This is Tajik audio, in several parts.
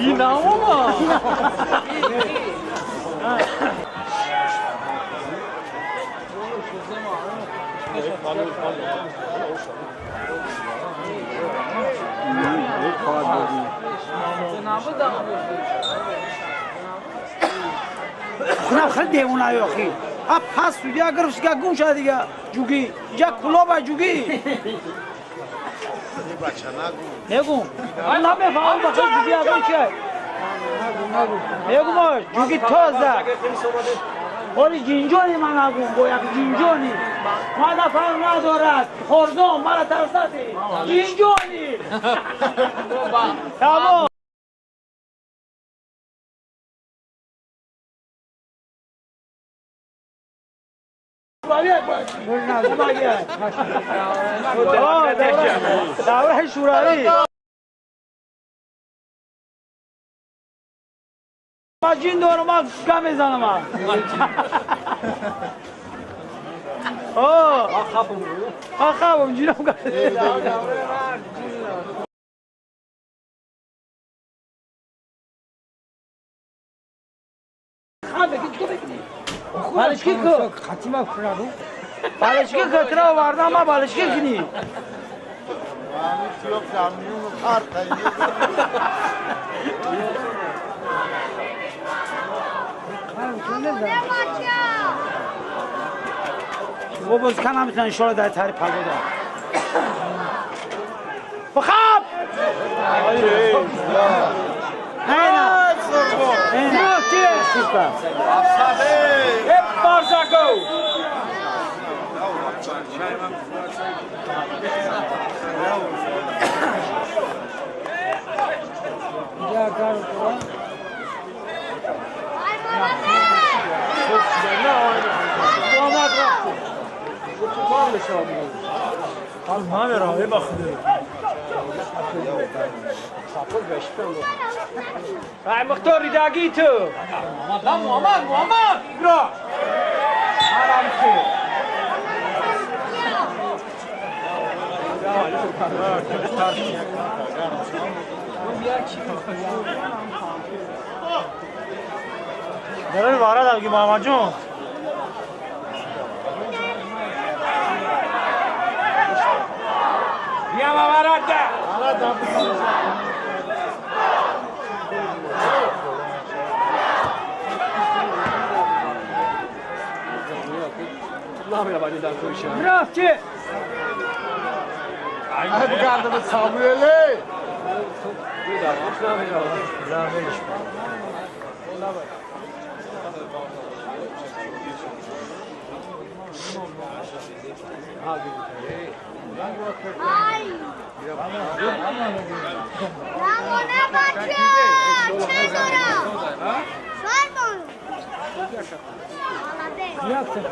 Инаома. خونم خیلی دیوونه یاخی. ا پس دیگه گرفت که گم شد دیگه جوگی اینجا کلاب جوگی. نگو. من نمیفهمم بخیر جوگی از اون چیه. نگو جوگی تازه. ولی جینجونی من نگو با یک جینجونی. ما فرق ندارد. خورزون مرا ترساتی. جینجونی. تمام. دوره شوروی ما جین دارم ما گم میزنم آه خابم جینم گم بالشکی کو خاتمه خرابو بالشکی خطر آوردم ما بالشکی کنی معنی تیوب زمینون کار تایی و باز کن هم میتونن انشالله در تری پگو دار بخواب نه نه نه Barzago! Ay مختار ریدگی تو محمد محمد برا حرام کی داره وارد آگی ماما جون بیا وارد رفتی ای بگردم ساموئلی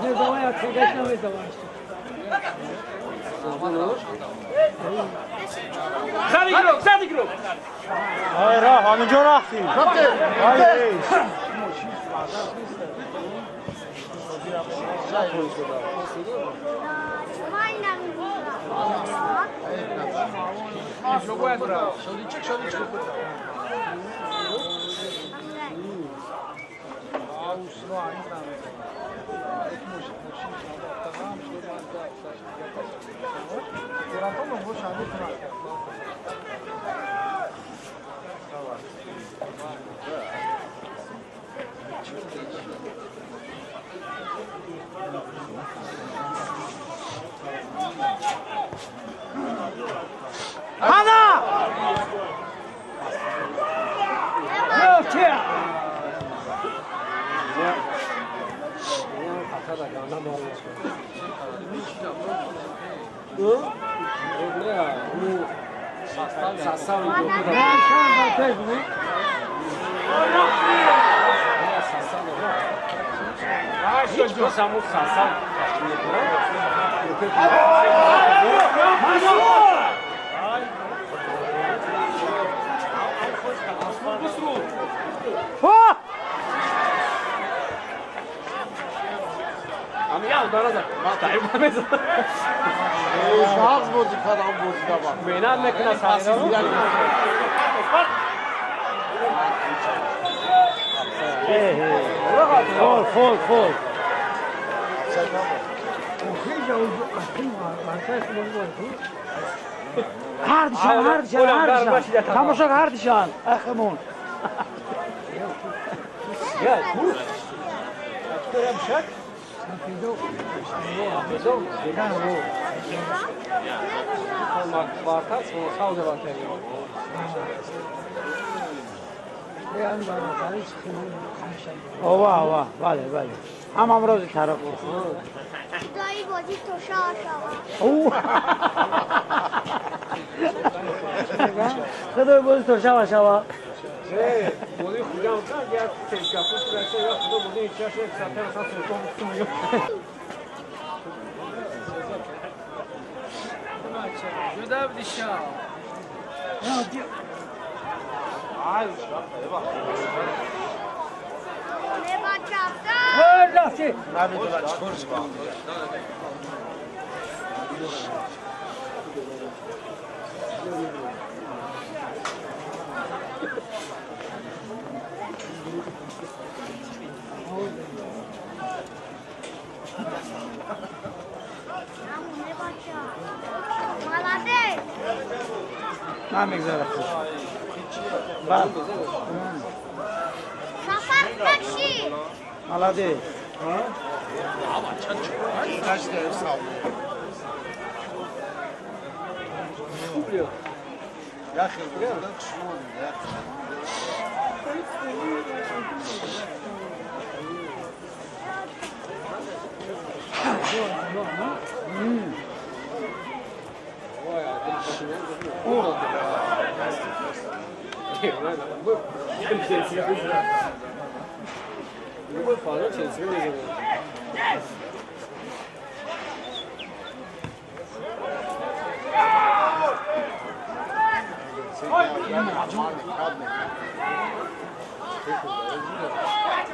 Ne zaman yatacak ne zaman. زدی گروه زدی گروه ای راه همینجا رفتی ای 하나! 그렇지! نغز بازی کردم بازی دارم. Фол, фол, фол. هر دیشان هر دیشان تماشا هر دیشان اخمون وا وا بله بله هم امروز طرف دایی بازی تو شاه او خدای بازی تو شوا شوا بازی خودم کرد یا تشکر کنم یا خدا بازی چش ساعت ساعت جدا بدشا نمیگذره خوش. بله. سفر تاکسی. مالادی.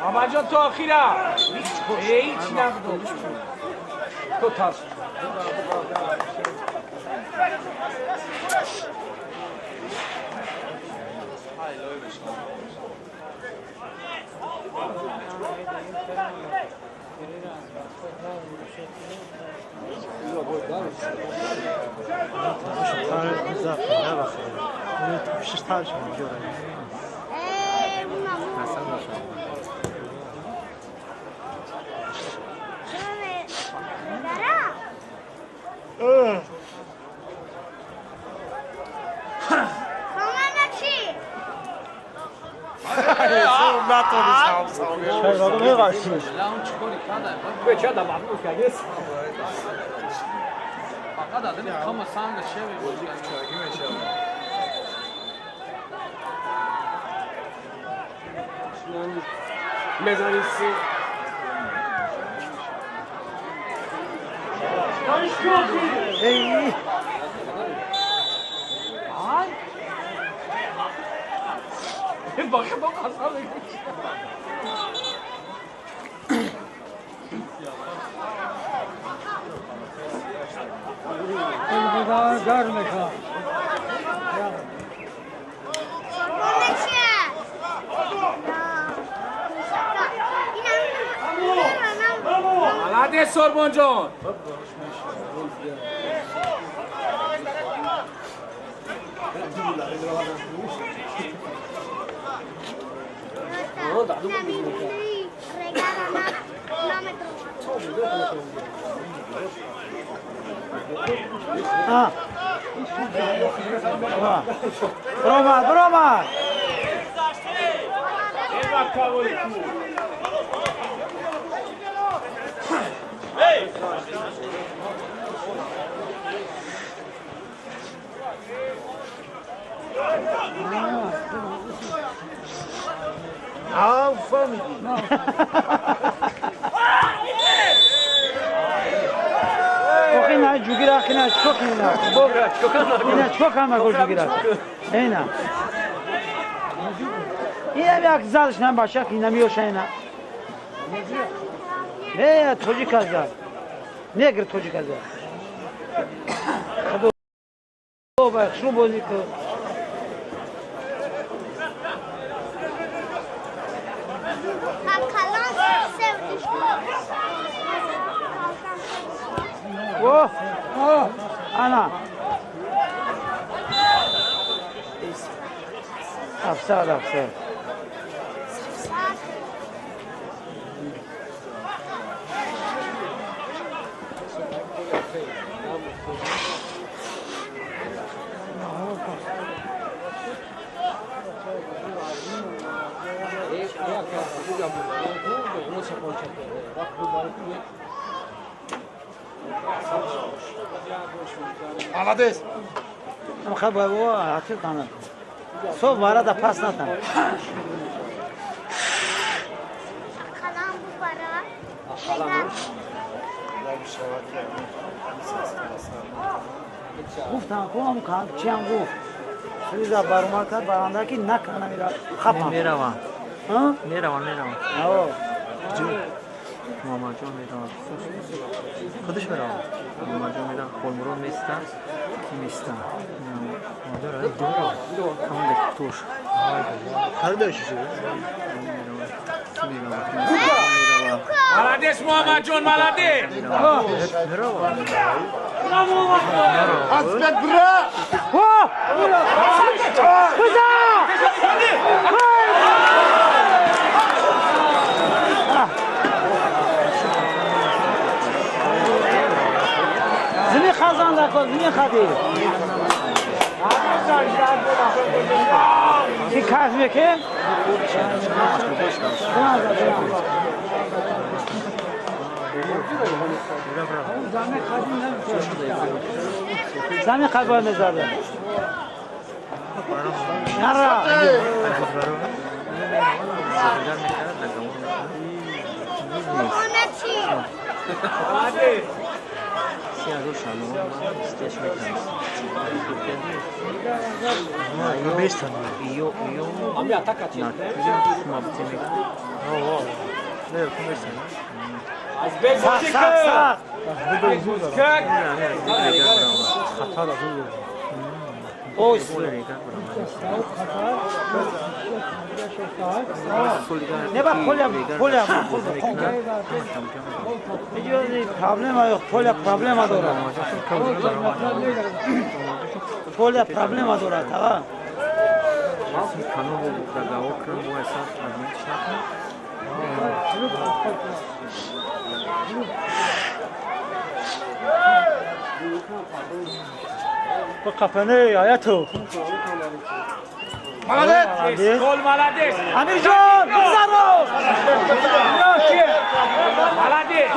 محمد جان تو آخیرم هیچ نبود تو تاس سربان جان برآمد برآمد آخه جوگیر آخه نه چیکار کنم نه چیکار کنم جوگیر نه اینم یک زدش نه باشه که اینم یوشه نه نه توجیک از نه گر توجیک از خدا با شو بازی کو کلان О, о, ана. Афсад, афсад. Молодец. Хабар ҳақиқана. Со варада пас натан. Гуфтам ком чиам гуфт. Сриза баромад кард баранда ки накана мира хапам. Меравам. Меравам, меравам. Ао. Муҳаммадҷон меравад. Худаш меравад. Муҳаммадҷон меравад. Холмурод места. Ки места. Ҳамон туш. Молодец, Муҳаммадҷон, молодец! Азбек бра! Зими хазанда кун, зими хади. Ки кайф мекун? Зами хад бояд мезада. Нара. Сахт, сахт. Неба поля, поля, проблема ёх, поля проблема дорад. Поля проблема дорад, ага. Ба қафане аяту. Молодец! Гол, молодец! Амирҷон, бизаро! Молодец!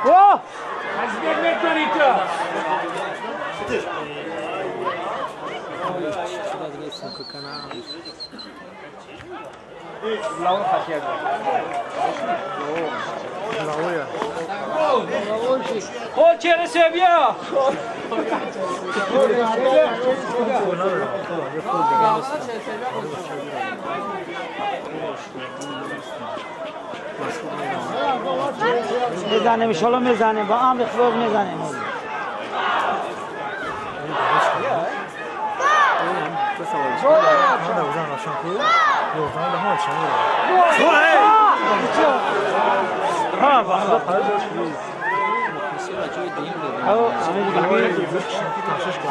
О! Азбек метони ту! Хол чересе бия! Мезанем, иншалло мезанем, ба амри Худо мезанем.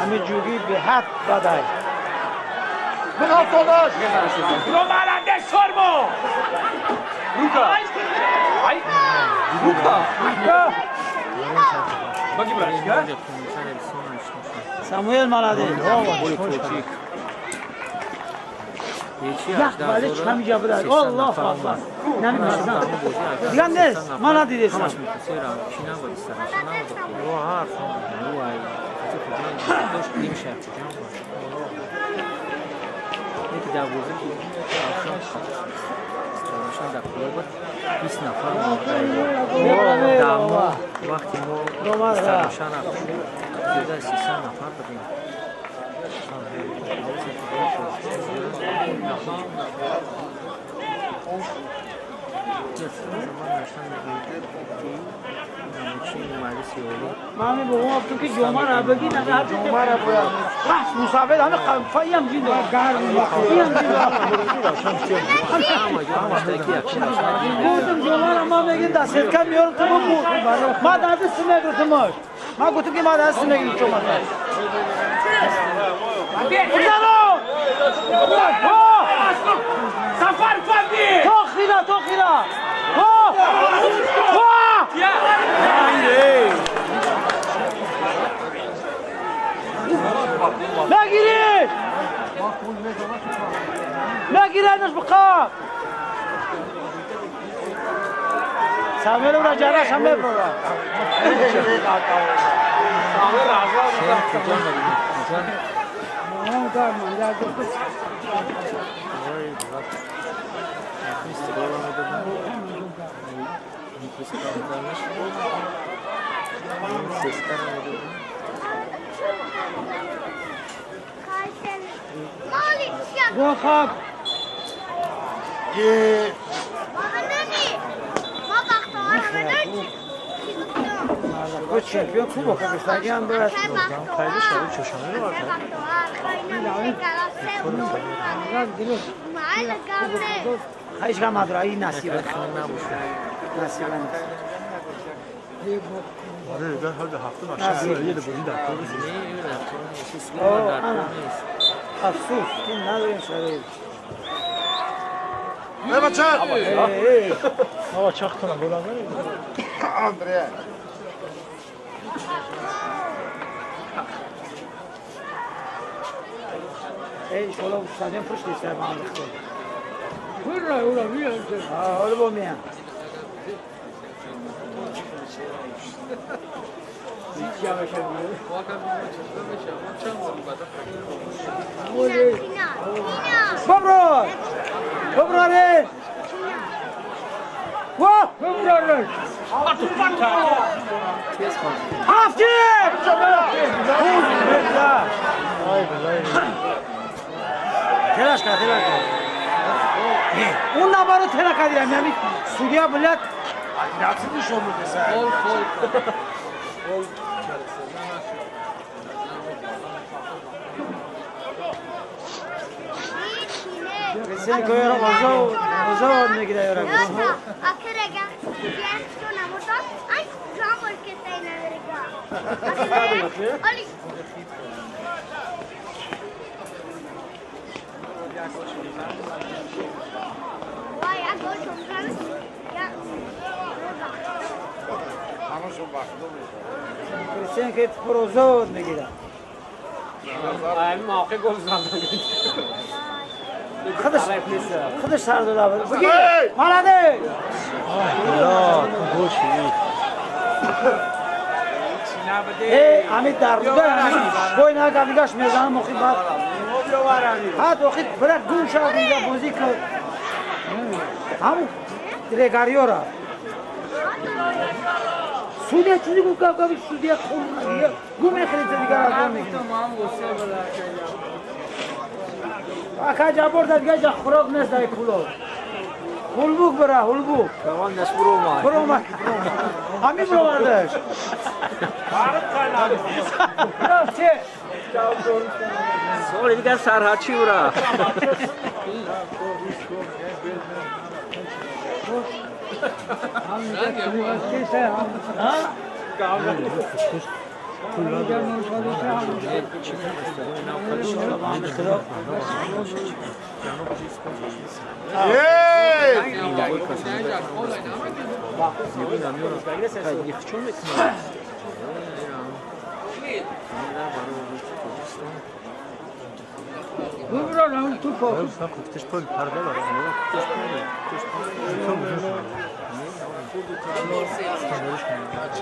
Амир ҷугӣ беҳад бадай. Ро молодец, Сормо! Рука! Ай! Рука! Самуэл молодец. Як вале ҳамиҷа буда. Аллоҳу акбар. Намешинам. Дигар нест. Ман надидесам. Вақти мо зиёда аз 300 нафар будем. من به اون گفتم که جمعه را بگی نه هر جمعه را باید بس مسافر همه قفایی هم جین داره گرم هم جین گفتم جمعه را ما میگیم دست کم میارم تو ما دست میگیرم ما گفتم که ما دست میگیرم جمعه سفر فندی تو خیلا تو خیلا نگیرید نگیرنش بقا سامر را جراش هم ببرا خب چمپیون خوب بخواه هم باید خیلی کم نداره این نصیبه نصیبه نیست. آره در حال هفته ماشه یه بازی در کار نیست. افسوس که نداریم شرایط. نه بچه. آقا چختونم بلند نمی‌کنه. آندره. ای شما استادیوم پشت سر ما انداخته. پورا اورا میاد. آه حالا با میام. ببرو ببرو ره وا ببرو ره هفتی تلاش کن تلاش کن اون نبارو تلا کردیم یعنی سوریه بلد نتیجه شما بزن Sen koyarım o zaman ne gidiyor abi? Sen که پروزود میگیرم. این موقع گل زدن. خودش سر داده بود. بگیر. مالده. الله گل شد. ای امید در روده بوی نه گاش میزنم مخی بعد. ها تو خید برک گوش اینجا بازی کن. همون رگاریورا. سودیا چیزی گفت که سودیا خون گم میخرید دیگه آدم میگه. آخه جابر داد دیگه خوراک نیست در کولو. هولبوک برا هولبوک. روان نش برو ما. برو ما. همین برو بردش. چه؟ سوال دیگه سرحد چی برا؟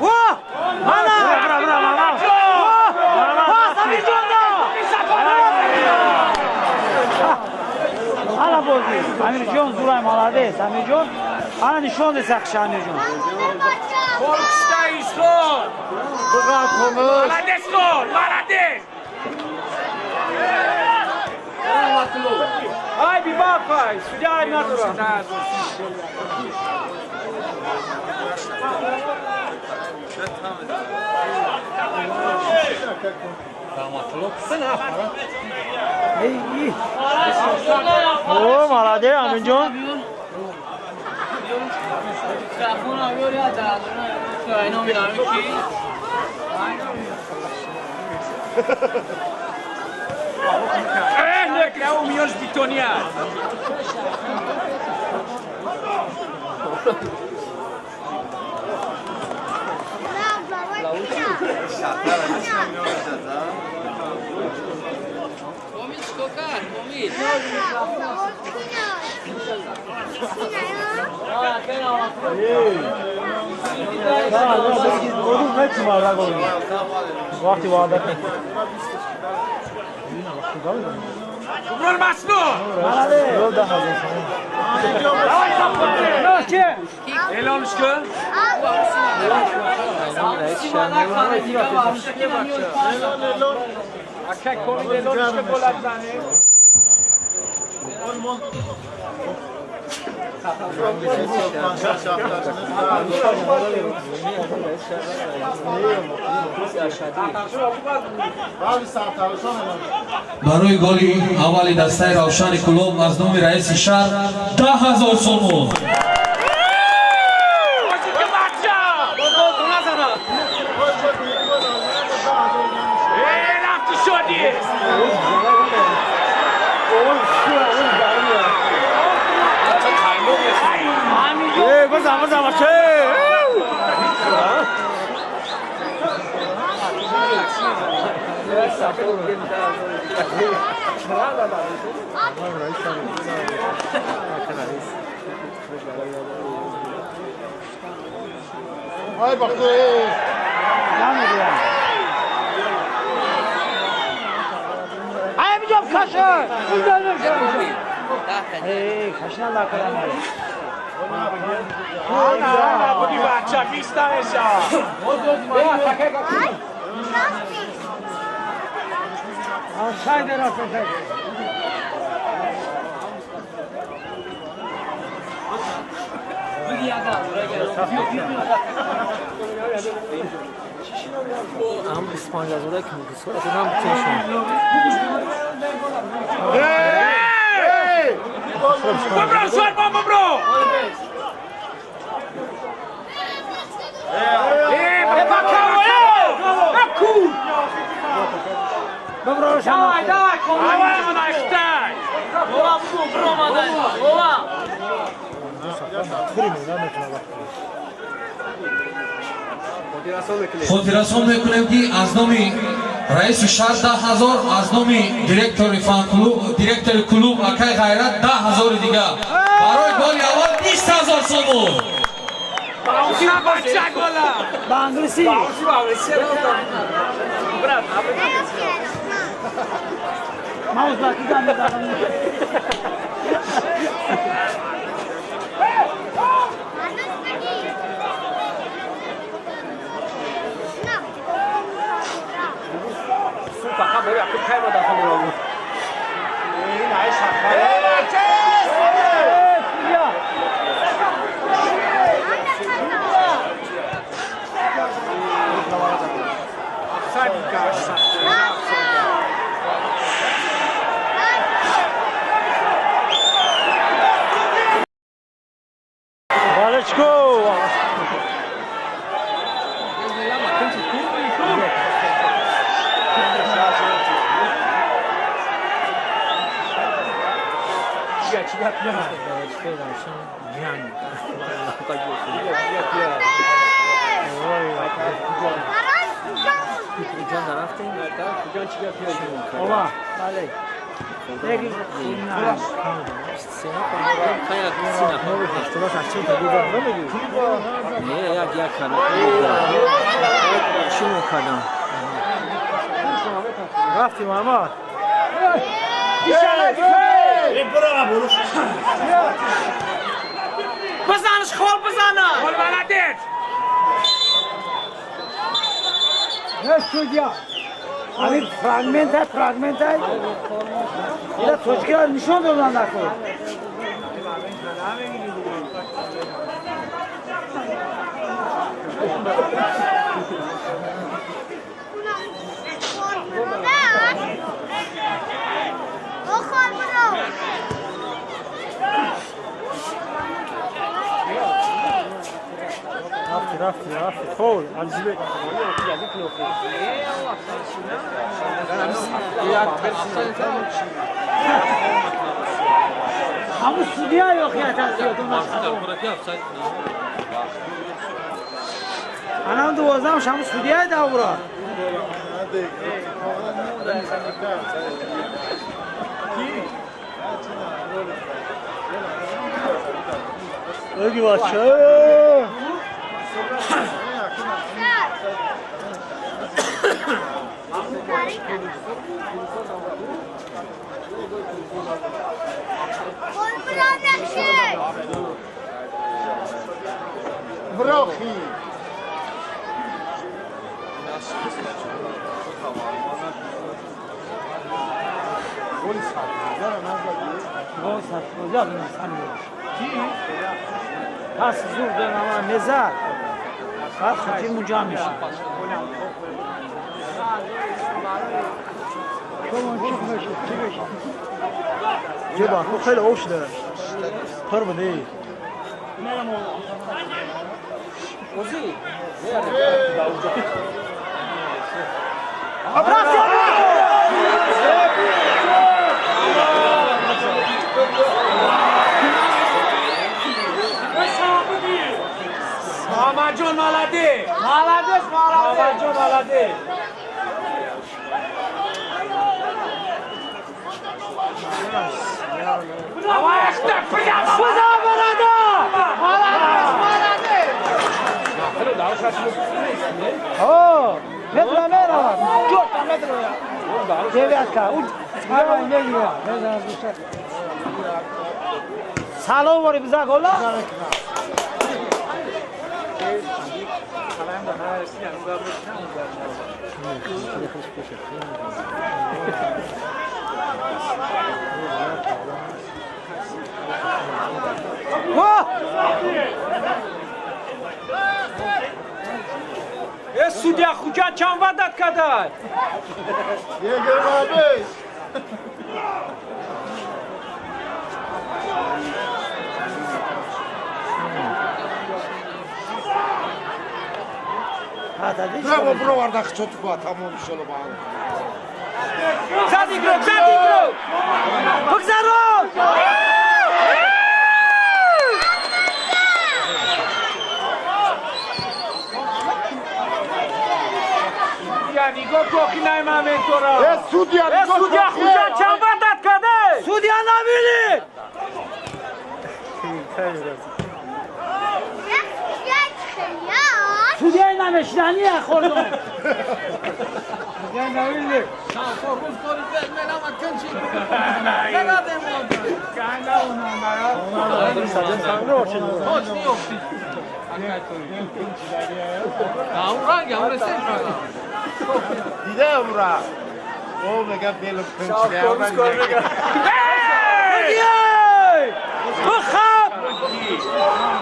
وا! مانا! وا! سمیر جان حالا بازی امیر جان زورای مالاده امیر جان حالا نشون ده سخش امیر جان مالادس گل مالادس Ай, бибапай, судья надо. О, молодец, Аминҷон. وقتی وعده Барои голи аввали дастаи Равшани Кӯлоб аз номи раиси шаҳр 10 000 сомон. Ам 25 ҳазора ки мугисора додам тешон. Бобро, шарбан бобро! Давай, давай, давай, Хотиррасон мекунем, ки аз номи раиси шаҳр 10 000, аз номи директори фан-клуб, директори клуб акай Ғайрат 10 000-и дигар, барои голи аввал 20 000 сомон. Ба англисӣ. Ман узбакӣ гап мезанам. Let's go! Ова, бале. Рафтим, Муҳаммад. Бизаниш, хол бизана! Хол молодец! Судья. Ами фрагментай, фрагментай. Ила точкиро нишон додан накун. رفتی رفتی خب عجیبه. همون سودیا یا خیات از یادم الان 12 همون سودیا دورا. بگی بچه براخی پس زور به من نزد بعد خاطر اونجا میشه. یه باکو خیلی اوش داره پر بده. محمد جون مالده مالده محمد جون مالده. سلام واری بزن گلا. Судья Худжан чанд вадат кадай? 25. Браво, броварда хчотку, тамом шоло ба. Зад игрок, зад игрок! Бигзарон! نگاه کوخی نای من تو را. судья судья Худжан чанд вадат кадай? Судья набили! Судья намешданӣ хӯрдум. Судья набили. دیدم را او میگم بیلم کنچیده بخب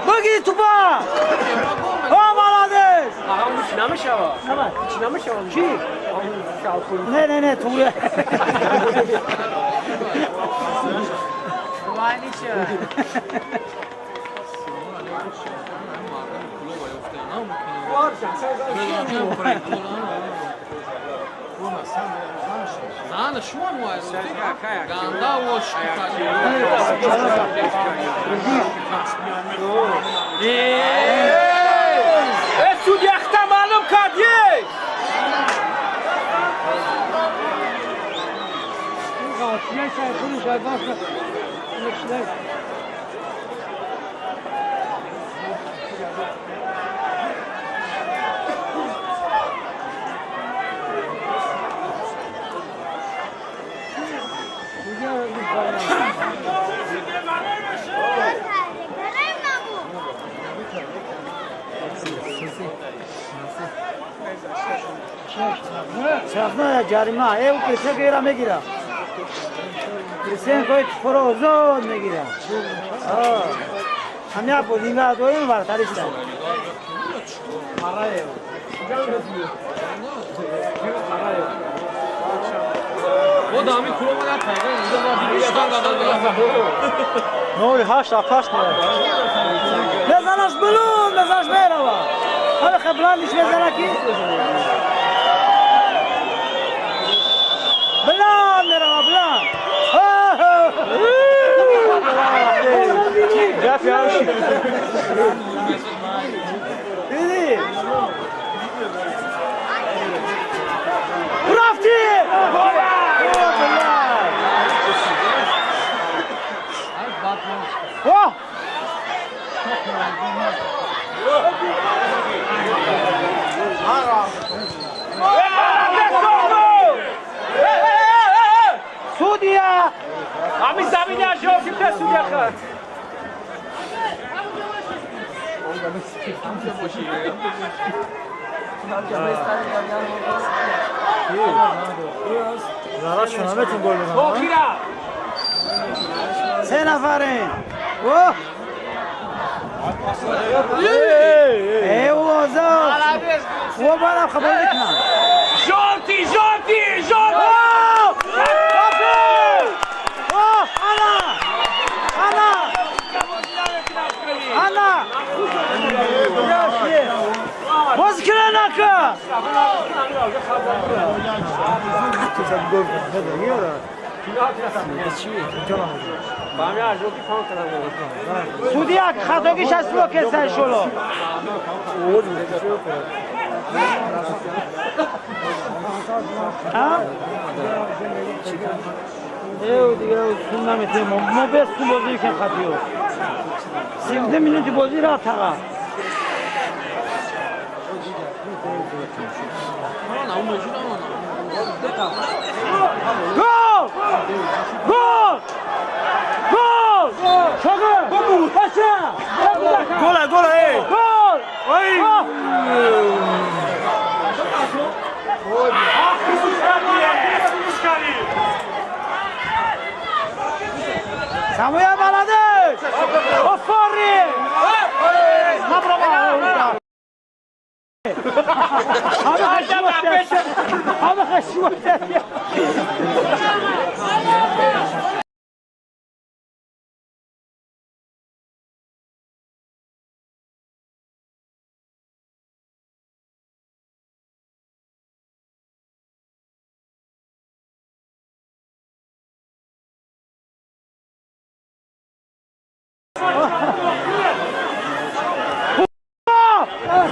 بگی توپا او مالادش چی؟ نه نه نه تو نه شما گنده و судья хта маълум кард е Çakma ҷарима. Э, ӯ Крисенко ира мегира. Крисенко форо озод мегира. Ҳамя бозинга доим вартариста. Ноль ҳашт ҳашт. Мезанаш булун, мезанаш мерава. Ҳама хебландиш мезана ки? Бланд мерава, бланд. Диди? Рафти! О! Судья! А мы сами не ожидаем, судья хат. Се нафарин. О! Э, озод. О, барам хабар мекунам. Жёлтый, жёлтый, жёлтый! О, ана! Ана! Ана! Боз киранака! Судья хатогиш аз локеса шоло. А? Э, дига сум наметем. Мо без сум бозӣ кем хатиё. 17 минути бозӣ рафт таға. Гол! Гол! Гол! Шогир! Бача! Гола, гола, эй! Гол! Ой! Самуя молодец! Офори! Направо! Ама хашуата!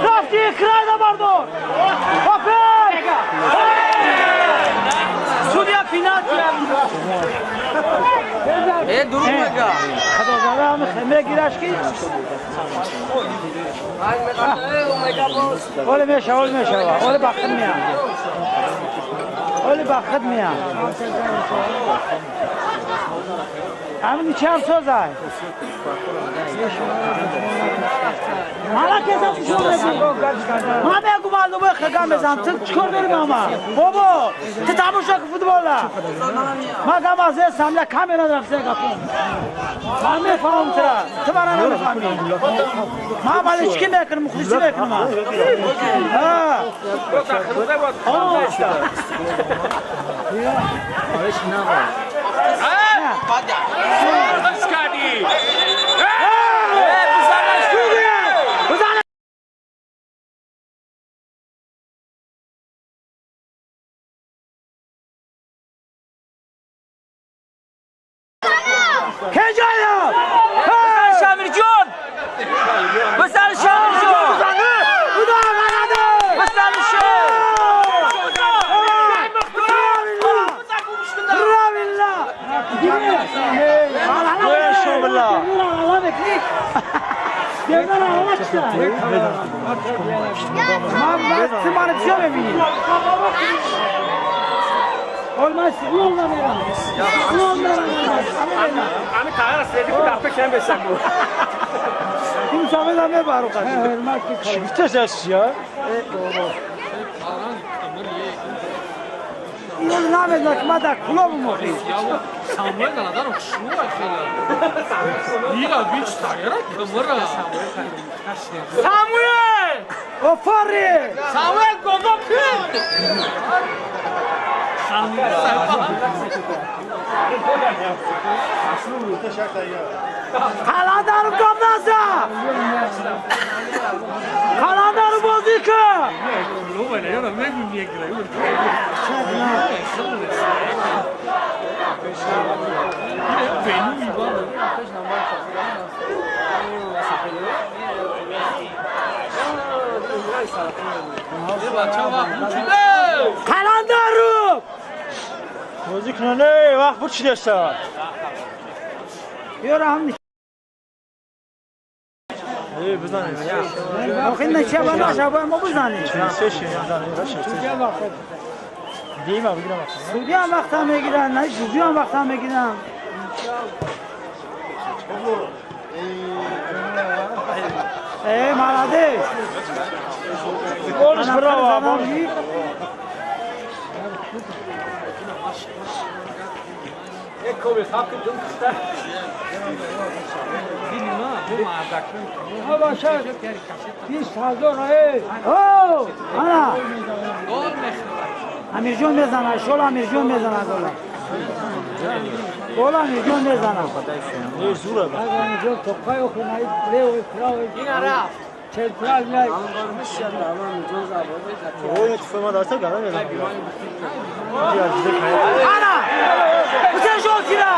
Рафти крайда бардор! Опер! Судья пенальти! Э, дуруг мега! Худо мегираш ки? Оле меша, оле меша, оле бахт мея. Оле бахт мея. Ҳамин чанд созай? Мана кеса шумо мегӯ. Ма мегӯ маълумо хага мезанам. Ту чикор дорӣ мама? Бобо, ту тамошо ки футбола. Ма гам аз самля камера рафта гапом. Ма мефаҳмам тура. Ту мана намефаҳмӣ. Ма балички мекунам, мухлисӣ мекунам. Ҳа. Кеҷаев! Шамир ҷон! Бизан Шамир ҷон! Бизан Шамир! Olmaz, Ами тағир следи ки дафъа кем бесак бу. Ин самеда мебару қати. Чӣ гуфташ я? Ёл намедонад ки ман дар клубам охи. Самуэл надарам шуа хела. Ира бич тагера кымыра. Самуэл! Офари! Самуэл гого кым! Қаландару гап наза! Қаландару бозӣ кун! Қаландару! Бозӣ кунан, вақт буд чӣ дошта? Ёрам бизанем. Охи неча ба наша бояд мо бизанем. Дима бигирам. Судиам вақта мегиранд, на ҷузиам вақта мегиранд. Э, молодец. Голш браво. Ана. Амирҷон мезана, шол Амирҷон мезана гола. Гол Амирҷон мезана. Ана! Ҳусейн Шокира!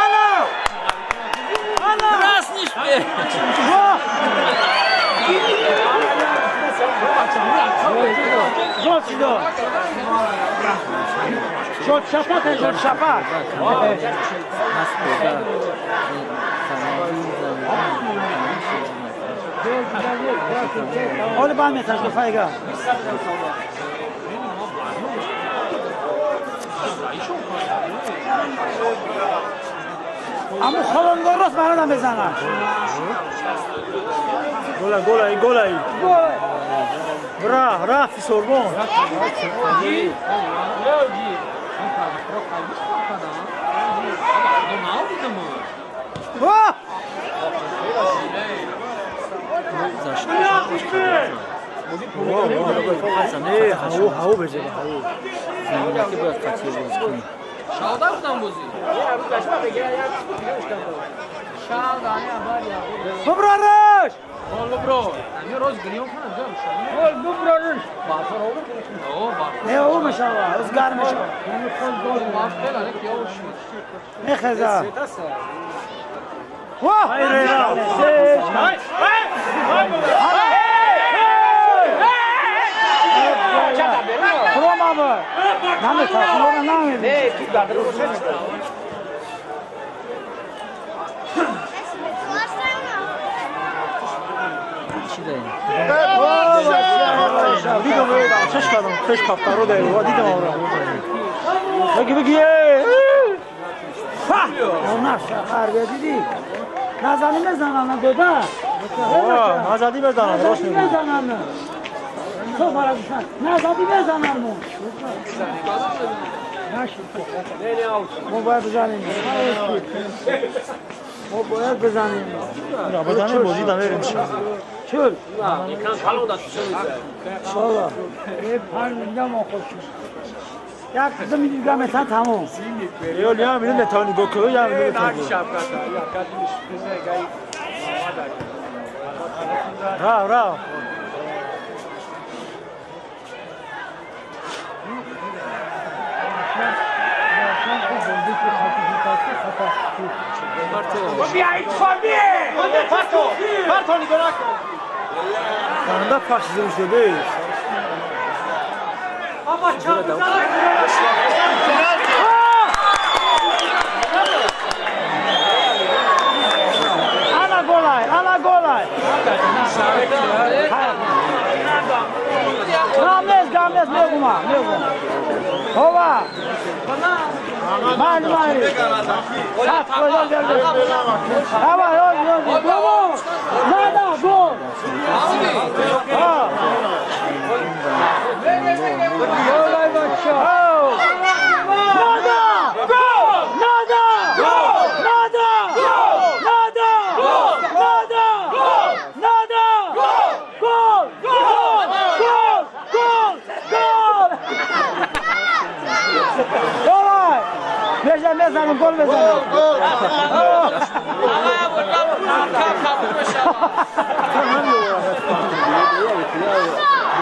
Ана! Ана! Жол чидо? Жол шапак, жол шапак. Оли ба меташ дофайга. Аммо холонгор рост маро мезанад. Гола, гола, гола. Бра, рафти Сорбон. Не, ҳаво беҷа, ҳаво. Заминаки бояд қатъи боз кунӣ. Буброриш! Не, ӯ мешава, ӯзгар мешава. Мехеза. Дидам, чаш кардам, пеш кафтаро дай, дидам ора. Беги, беги. Наша харбия диди. Назани мезанам, дода. Назади мезанам, рост мегӯӣ. Мезанам. То бара душман. Назади мезанам. Мо бояд бизанем. Мо бояд бизанем. Бизанем, бозӣ намерем. Чул. Иншаллоҳ. Як ду минут метан тамом. Ё я минут метавонӣ гол кунӣ, я минут метавонӣ. Рав, рав. Анда паш зӯр шуда. Ана голай, ана голай. Гамнес, гамнес, мегума, мегума. Ова. Майли, майли. Сат, гол, гол, гол. Давай, гол, гол, гол. Зада, гол. Ха. Голай, бача. мезанам, гол мезанам.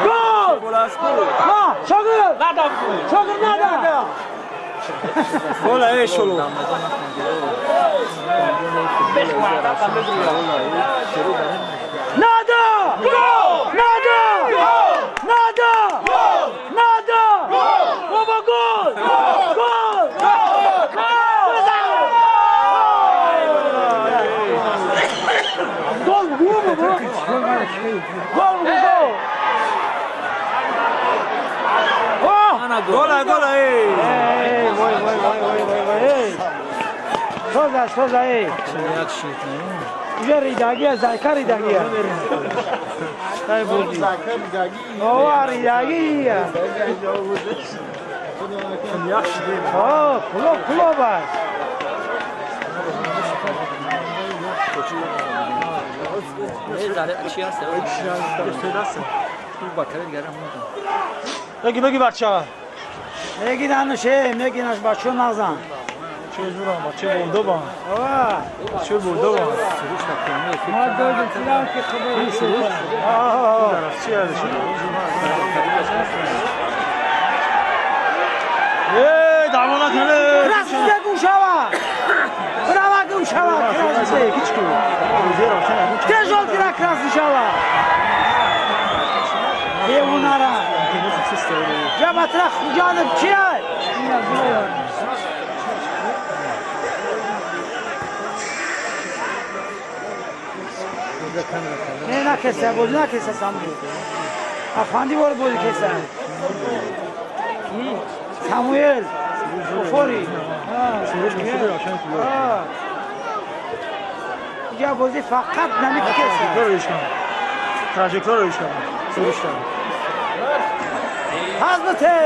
Гол! Ҳа, шогирд! Шогирд надам! Гол эй шулу. Нада! Гол! Нада! Гол! Нада! Гол! Нада! Гол! Бобо гол! Гол! Гол! Гол! Гол! Гол! Гол! Гол, гол, эй! Эй, вой, вой, вой, вой, вой, вой, эй! Соза, соза, эй! Уже ридагия, зайка ридагия. Дай буди. Ова, ридагия. О, клуб, клуб аст. Беги, беги, бача. Мегиранаш, эй, мегираш, бачо назан. Чӣ зурам, бача бурда ба. Чӣ бурда ба. Ма додем силам ки хабар. Чӣ аст? Эй, дамона кане. Красида гӯшава. Права гӯшава, красида. Кичку. Тежол тира красишава. Беҳунара. Ҷабатра хуҷанов чи ай? Не накеса, бозӣ накеса Самуэл. Афанди бор бозӣ кеса. Самуэл, Офори. Иҷа бозӣ фақат намекеса. Траҷекторро ишкам. Сурушта. Ҳазбате!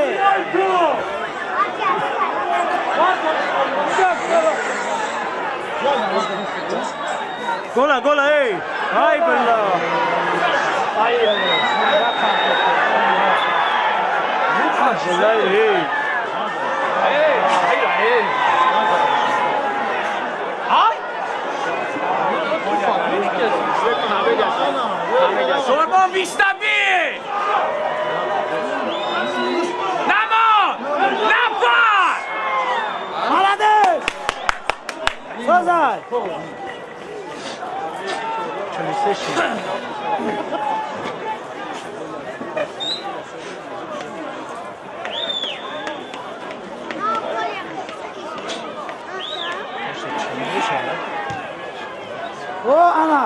Гола, гола, эй! Ай, билла! Эй! Эй! Ай! Сорбон бистаби! Намо! Нафар! Молодец! Созай! 43 шид. О, ана!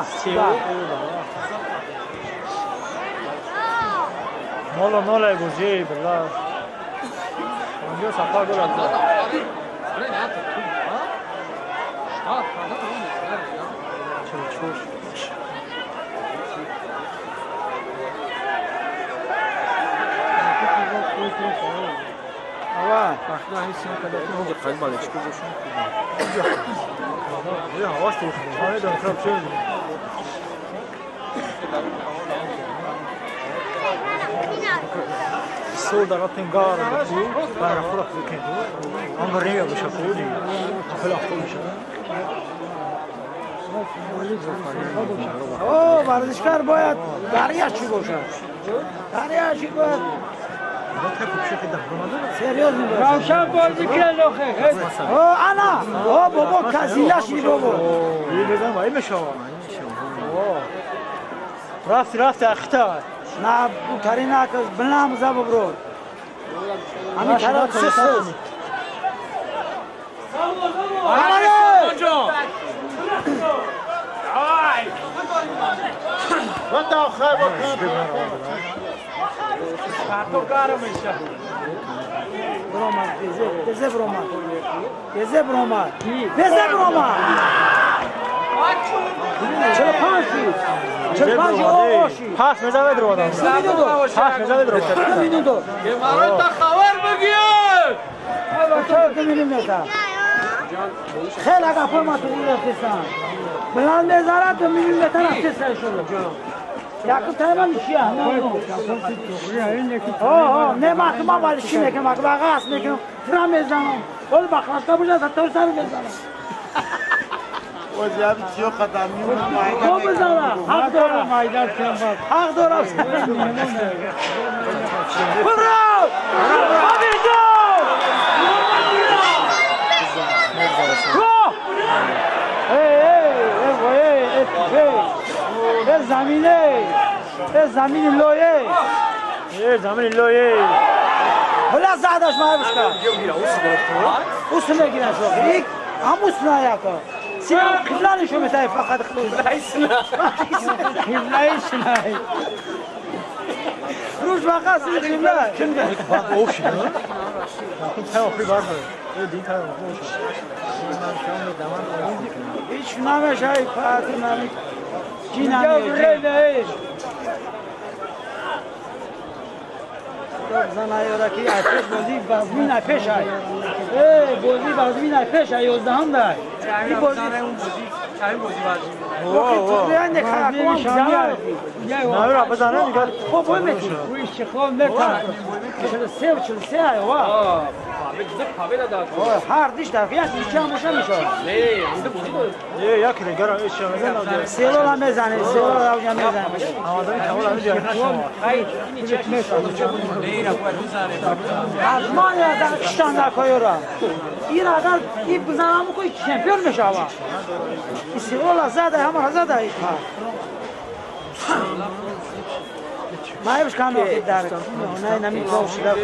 Нола, нола бозӣ, билла. Онҷо сафар гол зад. 44. Ава. Сол дара тенгар ку бара хура ку ан рея боша худи хела худи. О, варзишкар бояд дария чӣ бошад? Дария чӣ бояд? Серьезно бошад. Равшан бозӣ кунад охе. О, ана! О, бобо казинда шид бобо. Ин безан вай мешава. Рафти, рафти ахта. На, бутари наказ, билам за бобро. Ҳамин тараф сис. Бромад, безе бромад. Безе бромад. Безе бромад. 45 шид. 45 оғо шид. Ҳафт мезанад дровадам. Ҳафт мезанад дровадам. Минуту. Марата хабар бигир. Ду миллиметр. Хеле гапо ма ту рафтесан. Баланд мезарад ду миллиметр рафтесан шуд. Якуб тайма нишия. О, не ма ма валиши мекунам, ма ғас мекунам, фра мезанам. Ол бахлашка бошад, то сар мезанам. Ҳақ дорам, ҳақ дорам. Браво! Амирҷон! Эй, замине! Эй, замини лое! Эй, замини лое! Ҳола задаш маҳабишка! Ус мегираш охир, ҳамус наяка. Синам қибла нишон метаҳи фақат қиблаисна. Қиблаисна. Руш фақат сини қибла. Ош, не? Та охри бархӯр. Э, дин та ош. Ҳеч намешаи паати нами. Ҷи нами. Зана ки айпеш бозӣ базмин айпеш ай. Э, бозӣ базмин айпеш ай 11 дай. Ин бозӣ Навра бизанем дигар. Хоб бой мети. 43 43 ай ва. Ҳар диш дар як нича ҳам боша мешавад. Е, як дигар ҳеч чиз мезанад. Селола мезанем, селола авҷа мезанем. Амадани камол ҳамин ҷо нашавад. Ҳатман дар киштан дар коёра. Ин агар ин бизанам кои чемпион мешавад. Ин селола зада, ҳамаро зада ин пар. Маебш кан охир дар не нами гов шуда.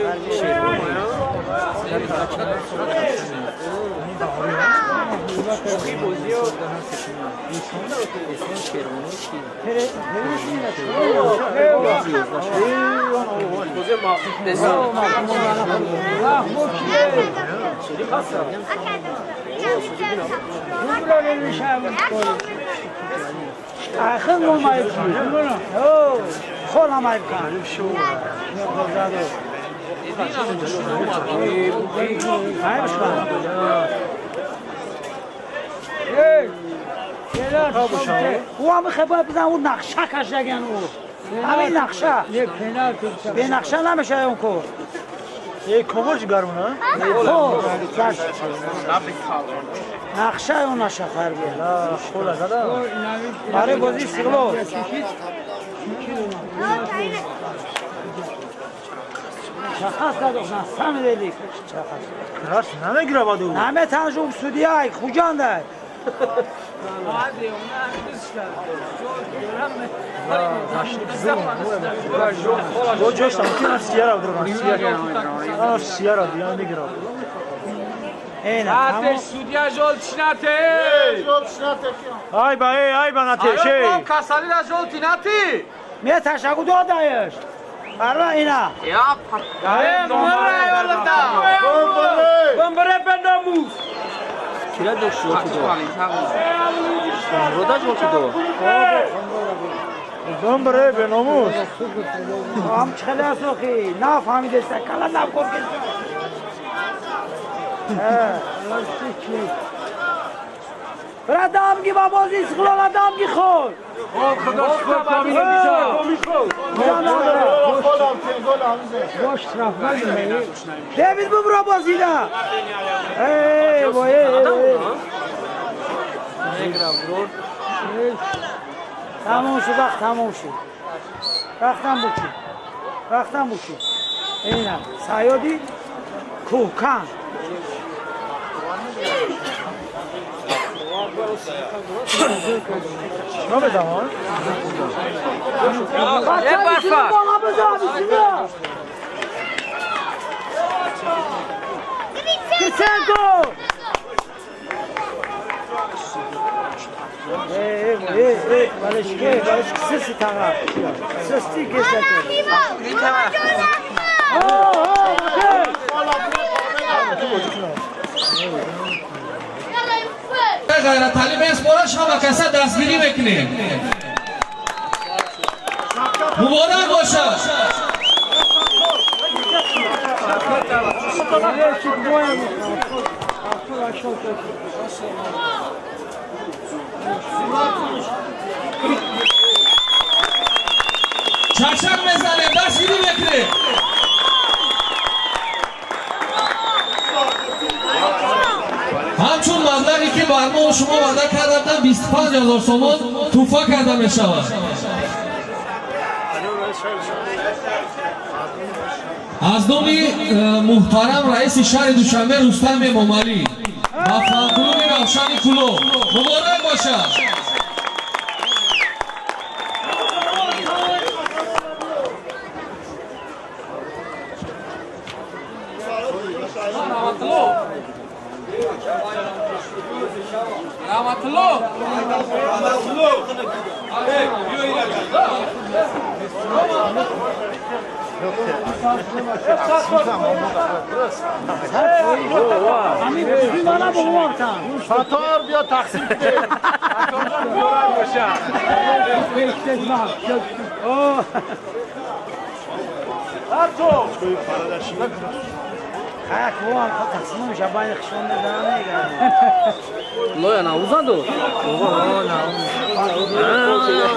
Ахын момайб хол амайб кан. Ӯ ҳам хебояд бизан, ӯ нақша кашдаган ӯ. Ҳамин нақша. Бе нақша намешавад он кор. Е, комош гармона? Нақша он наша фарбия. Хола зада. Барои бозии Истиқлол. Чақас дадохна, сами дели. Чақас. Рас намегирабад ӯ. Наметанаш ӯ судияй, Хуҷандай. Бо ҷош мумкин аст сияра дурам. Сияра. Сияра дия мегираб. Ате судья жёлтый нате. Ай ба эй, ай ба нате, шей. Аро касали да жёлтый нате. Ме ташакку додаеш. Барва ина. Я. Э, мура ёлда. Бомбре бенамус. Кира дошт жёлтый до. Рода жёлтый до. Бомбре бенамус. Ам чхеле асохи, нафаҳмидеста, кала нафкор кеста. Бра дамги ба бози Истиқлола дамги хор. Дэвид бубро бозида. Эй, вой, эй. Тамом шуд, вақт тамом шуд. Вақтам бучи. Вақтам бучи. Ина, Саёди Кӯҳкан. Чима безамон? Кирченко! Эй, эй, эй, балешке, балешке, сиси тага. Систи кесете. О, о, окей. Ғайраталӣ меспорад, шумо каса дастгирӣ мекунед. Муборак бошад. Чакчак мезанем, дастгирӣ мекунед. ки бар мо шумо ваъда карда буданд, 25 000 сомон тӯҳфа карда мешавад. Аз номи муҳтарам раиси шаҳри Душанбе Рустам Эмомалӣ ба фанклуби Равшани Кӯлоб муборак бошад. ستار بیا تقسیم کنه. Лоя навузаду.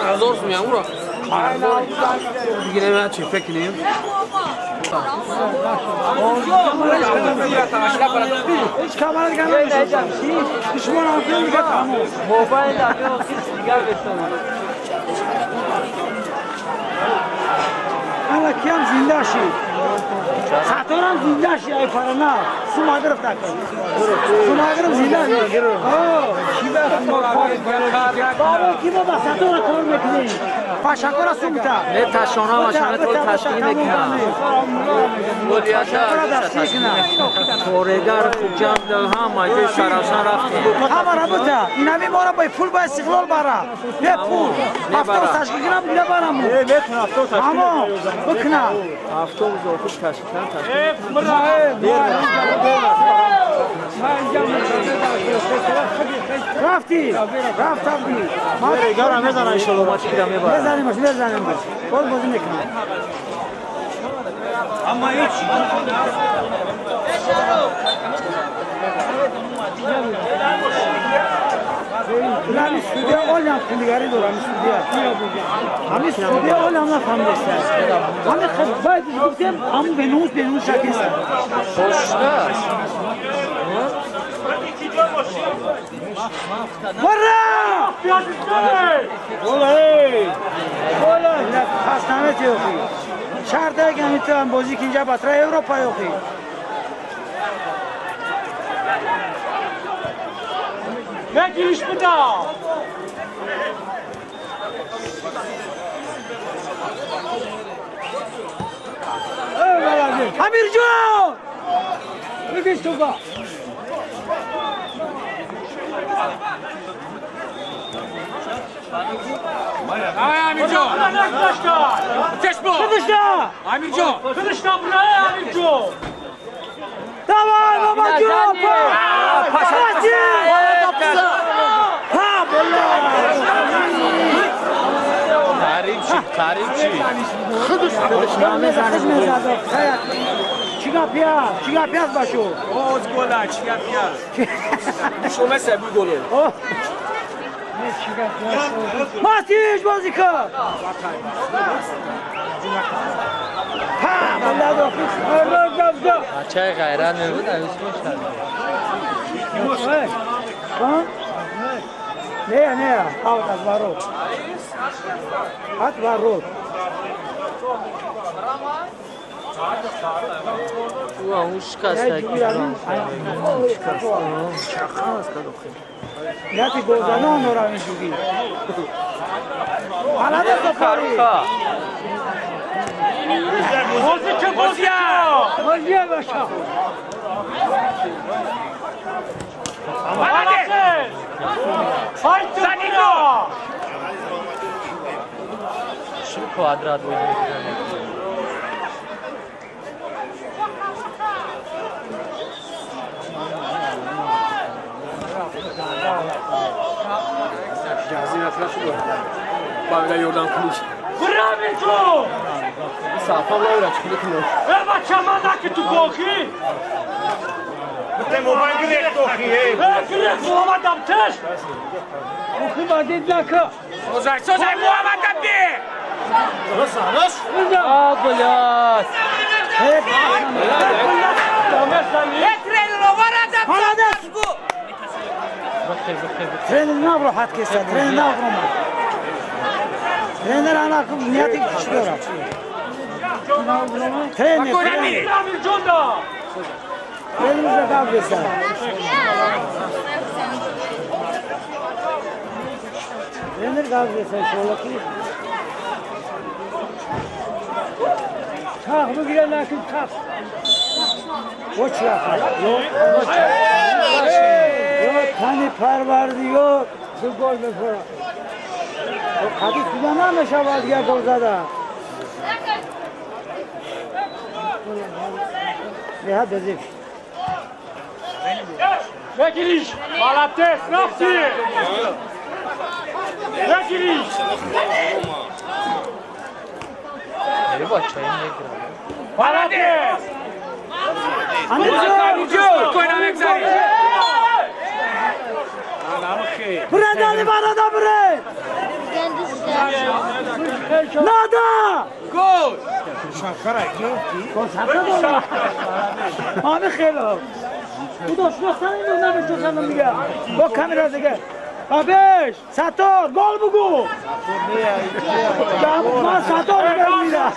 Ҳазор сум ямуро. Дигар нема чӣ фикр кунем? Ҳеҷ камара дигар намешавад. Душман ҳам дигар тамом. Мобайл дабио хис дигар бетонад. Ана киам зинда шид. Саторам зинда шид, ай парана. Сума гирифт ака. Сума гирифт зинда шид. Бабо ки баба сатора кор мекунӣ? Пашакора сумта. Не ташона машона то ташкил мекунад. Корегар Хуҷанд ҳама ҷои Саравшан рафтем. Ҳама рабута. Инами мора бо пул бо Истиқлол бара. Бе пул. Автобус ташкил кунам, дида барам. Ҳамо бикна. Автобус охир ташкил кунам, ташкил. Рафти, рафтам ди. Корегара мезанам иншоалло. Мезанемаш, мезанемаш. Боз бозӣ мекунам. Аммо ҳеҷ. Ҳамин студия олям хунdiгари дорам, студия. Ҳамин студия олям нафаҳмидеста. Ҳамин бояд гуфтем, ҳамун бенус бенус шакиста. Ура! Пас наметиёхӣ. Шарт ак ҳамин бозӣ ки инҷа батра Европа ёхӣ. Бегириш буда. Амирҷон! Бигир туба. Амирҷон! Чашмо! Худишда! Амирҷон! Худишда бурай Амирҷон! Давай, бабаҷон! Пашачи! Ҳа, боло! Тариб чи, тариб чи. Худиш мезад. Чӣ гап я? Чӣ гап яст башу? Оз гола, чӣ гап я? Шума сабу голо. Матиш бозӣ кар! Ҳа, балладо. Бачаи ғайрат мебуд, авис мешад. Не, не, аут аз ворот. От ворот. Яти голзанон дорам ин ҷугӣ. Молодец, Сафари. Бозӣ ки бозия! Бозия баша. Молодец! Санико! Чӣ квадрат бозӣ мекунад? Бавила ёрдам куниш. Брави ту! Сафа лаура чӣ кунад? Э бача ман наки ту бохӣ! Бите мобайл гирехт охи, э! Э гирехт Муҳаммадам теш! Охи бадид нака! Созай, созай Муҳаммадам би! А, блядь! Э тренировара Молодец! Тренер набро хат кеса, тренер набро. Тренер ана нияти чӣ дорад? Тренер. Тренер гап беса. Тренер гап беса, иншоалло ки. Чах бигирад накун чах. Оч рафт. Ё тани парвардигор ду гол мехӯрад. Қади суда намешавад як гол зада. Беҳад безиб. Бегириш! Молодец, рафти! Бегириш! Молодец! Bre dali bana da bre! Nada! Gol! Gol şapka Abi خیلی Bu dostlar sen ne düşünüyorsun diye. Bak kamera diye. Abeş, Sator, gol bugu. Ma Sator gelmiyor.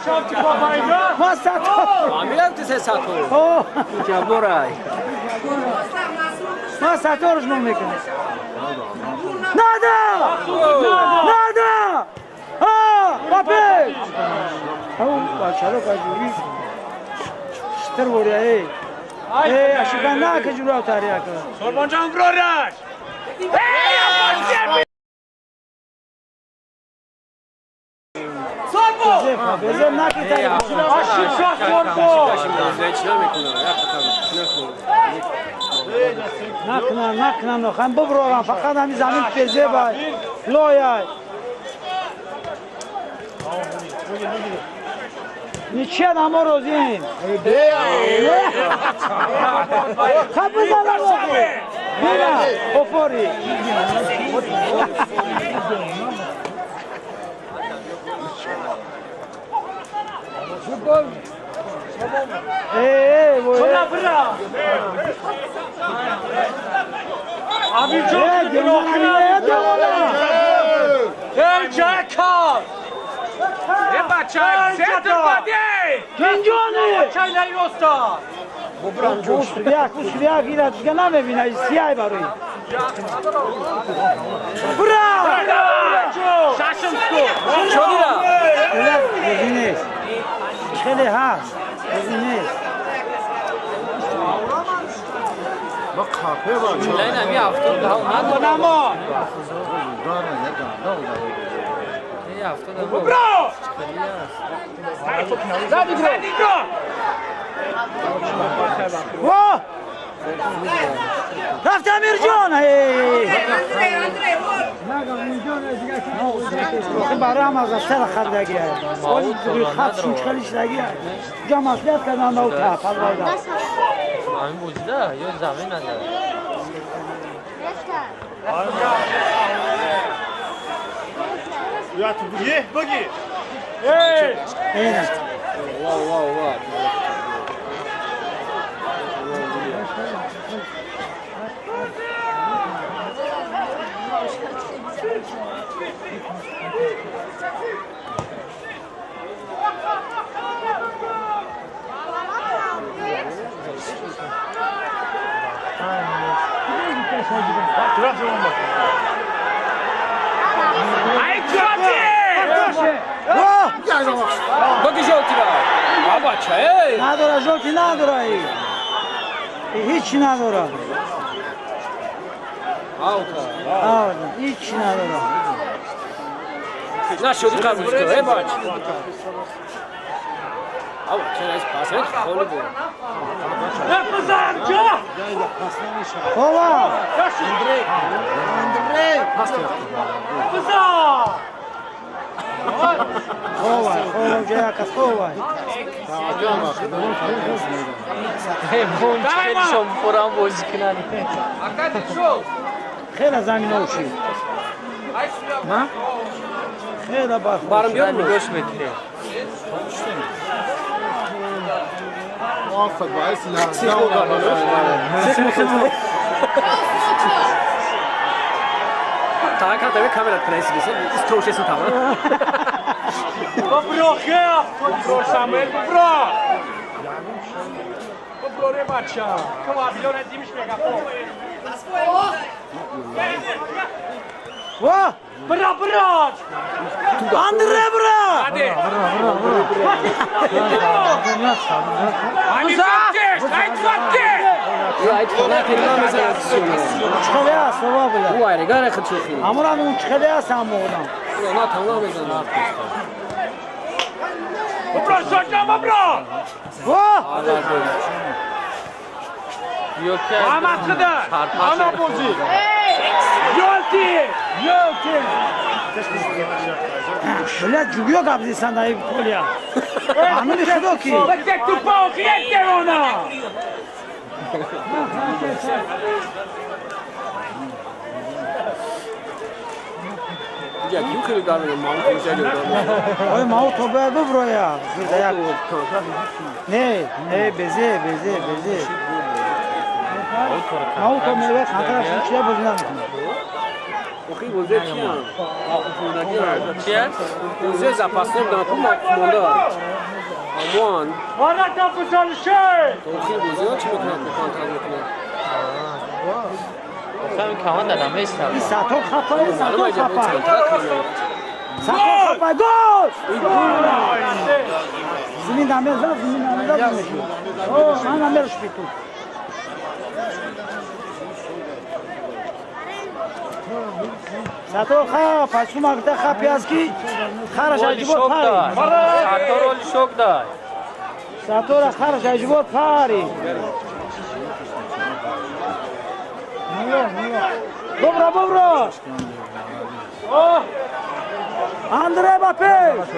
Ma Sator. Amiram tu se Sator. Oh. Jaboray. Ma Sator mu mekune. Nada! Nada! Ha, Abeş. Oh, bachalo kajuri. Şter vorya ey. Ey, aşıkan na kajuru avtariya ka. Sorbancan broraş. Накна, накна, нохам буброрам, фақат ҳами замин пезебай, лояй. Ничия намо розием. Хаб бизанам охи. Бина, офори. Ey, ey, Bıra bıra. Abi çok Ey Jacob! Ey bachak, center body! Kinjoni! Çayları usta. Усвяк, ира дига намебина, сияй барои. Бра! Шашымску. Чодира. Бозӣ нест. Хеле ҳаст. Бозӣ нест. Браво! Зади бро! Во! Рафт Амирҷон! Барои ҳам аз сар хардагия. Хат шунчхали шидагия. Ҷа маслиҳат кардан на та фалвайда. Ҳамин бозида ё замин надорад. Я тут е, баги. Эй! Вау, вау, вау. Надора, жолти надора. Ҳеҷ надора. Ҳеҷ надора. Нашуди қабул кун, эй бач. Ав, чера из пас, эй, холи бу. Бизан ҷо. Ова! Андрей! Андрей! Бизан! Ова, ова, ҷая кас ова. Хеле замин оши. Хеле барф. Барм биёр нигош метирем. Та камера красивая, из там. Бро, Самуэл, бро! Бро, ребача! Во! Бро, бро! Андре, бро! Блядь, жугиё гап зисан дар полия. Ҳамини худо ки. Ой, мау то бояд буброя. Не, не, безе, безе, безе. Мау то мева хатараш чия бозӣ намекунад. Охи бозӣ чиян? Бозӣ запасной будан, ку монда. Амон. Охи бозиҳо чӣ мекунанд? Контракт мекунанд. Охи команда намеистад. Ин сатор хапа, сатор хапа. Сатор хапа, гол! Зимин намезад, зимин намезад намешуд. О, ман намерушпи тут. Сатор хапа, сумакта хапи аст ки хараш аҷибот пари. Сатор оли шок дай. Сатора хараш аҷибот пари. Бобро, бобро! Андре ба пеш!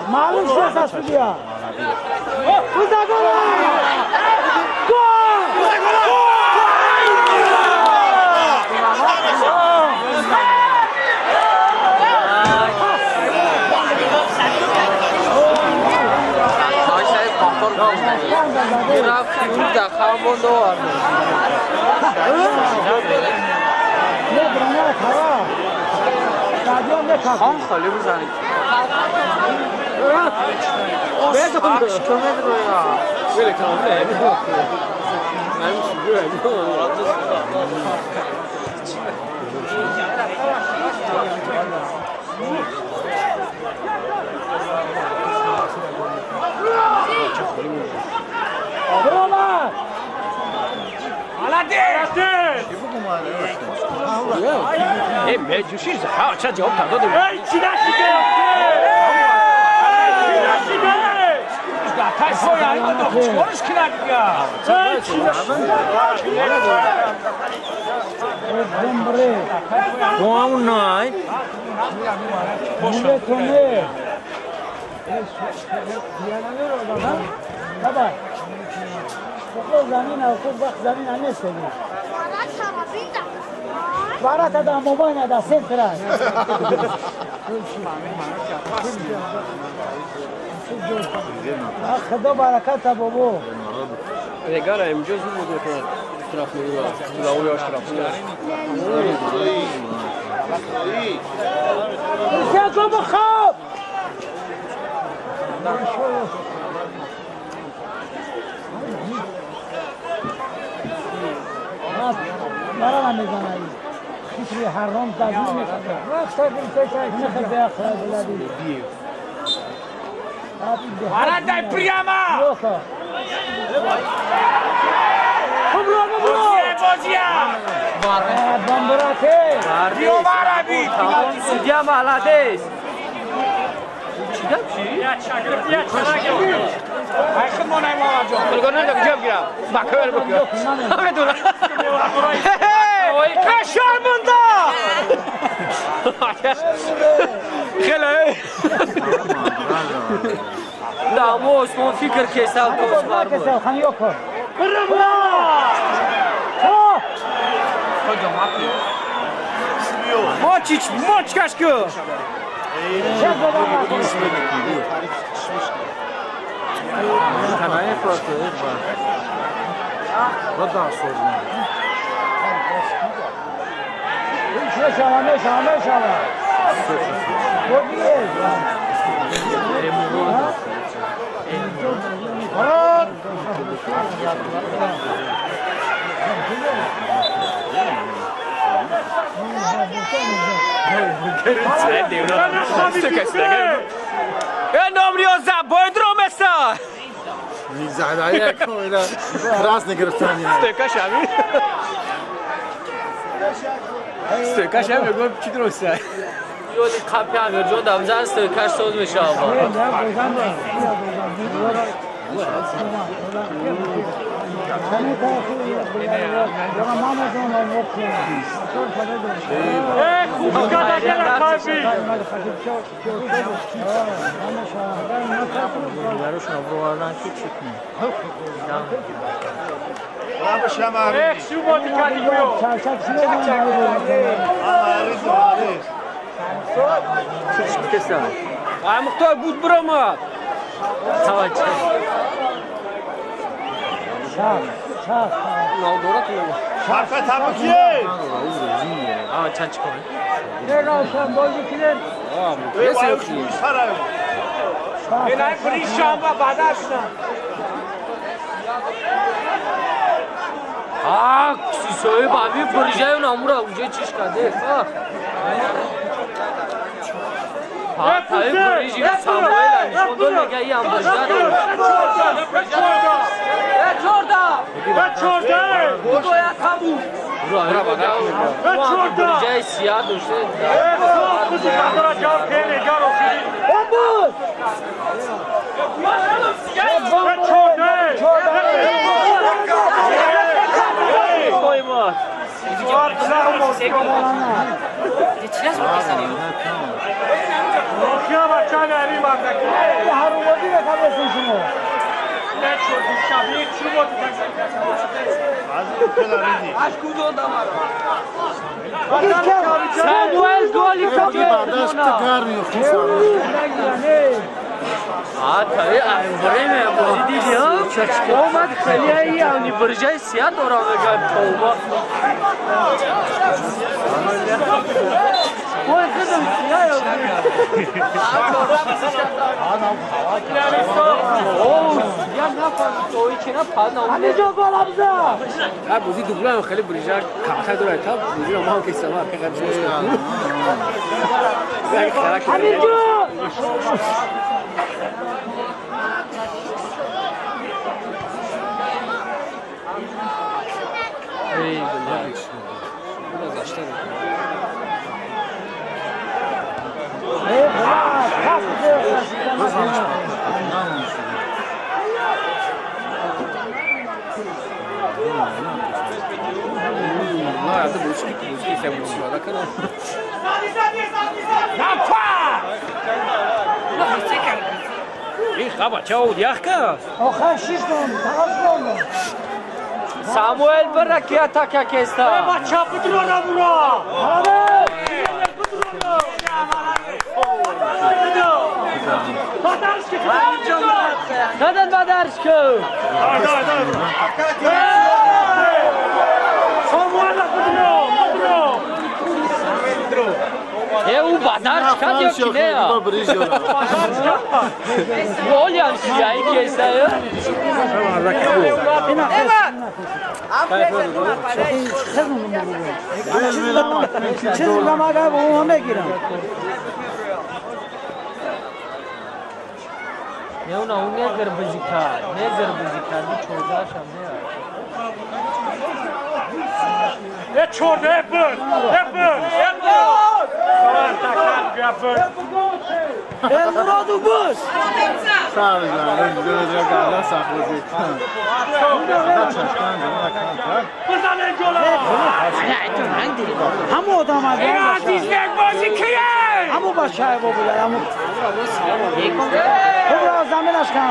Маълум шуд аз судия. Гол! Гол! خام خالی بزنید. Барата да мобайна да центра. Худо бараката бобо. Регара имҷо зуд буд мекунад штраф мегирад. Тулаои штраф. Всяко бихоб. Мара намезанад. Хитри ҳаром дазмон мекунад. Дай прямо! Судья молодец! гап чи? Я чагир, я чагир. Ай хид мо най мама ҷон. Хулгон нада куҷо бигирам? Бакавер бикун. Намедонам. Шарманда! Хеле. Да, мо Осмон фикр кесал космар буд. Мочич, мочкаш ку. یادی قپی امیر جان دمزن ستکش ساز میشه آقا. Мухтор буд биромад. Сисои баби буржаю намура уже чиш каде. Таи буржи Самуэла нишон дод мега и ам буржа. Чорда! Чорда! Худоя табу. Буржаи сия доште. Самуэл голи время бозӣ омад хеле ани буржаи сия дорам мегӯям тавба. Ой худам сия ё. О, я нафаҳмидам то ичи на падна. Ҳаминҷо гол абза. А бозӣ дублаем хеле буржа камтар дорад та бозиро мо ҳам ки сама ҳақиқат боз кардем. Ҳаминҷо Самуэл бира ки атака кеста. Надан бадаршку. Э, у бадарш кад ё ки не? Волям сияи кеста. Чиз намага бо мегирам. Не уна у не гирбизи кард, не гирбизи кард, чордаашам не. Е чорда, е бир, е бир, е бир. Элмуроду бус. Ҳамон одам ҳамон бачае бо буда хуб заминаш кан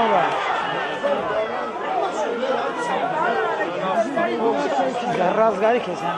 разгари кесам.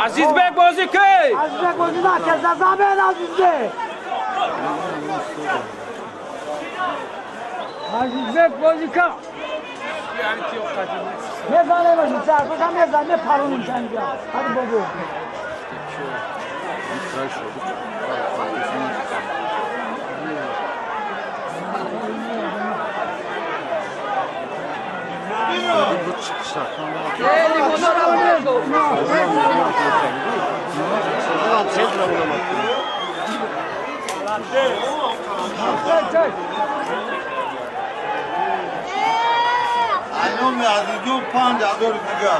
Азизбек бозӣ кӣ? Азизбек бозӣ накард, замин Азизбек. Азизбек бозӣ кард. Мезанем боши, сар мезанем, мепаронем инҷа. Ҳади бобо. الان عزیزجون 5000 دیگه.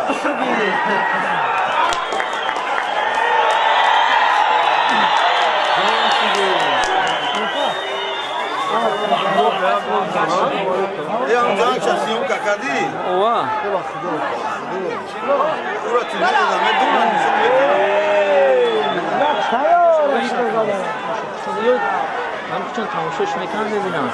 یه اونجا کسی اون ککدی؟ اوه. او را تیمی دادم، دو من میشم من چون تماشاش میکنم میبینم.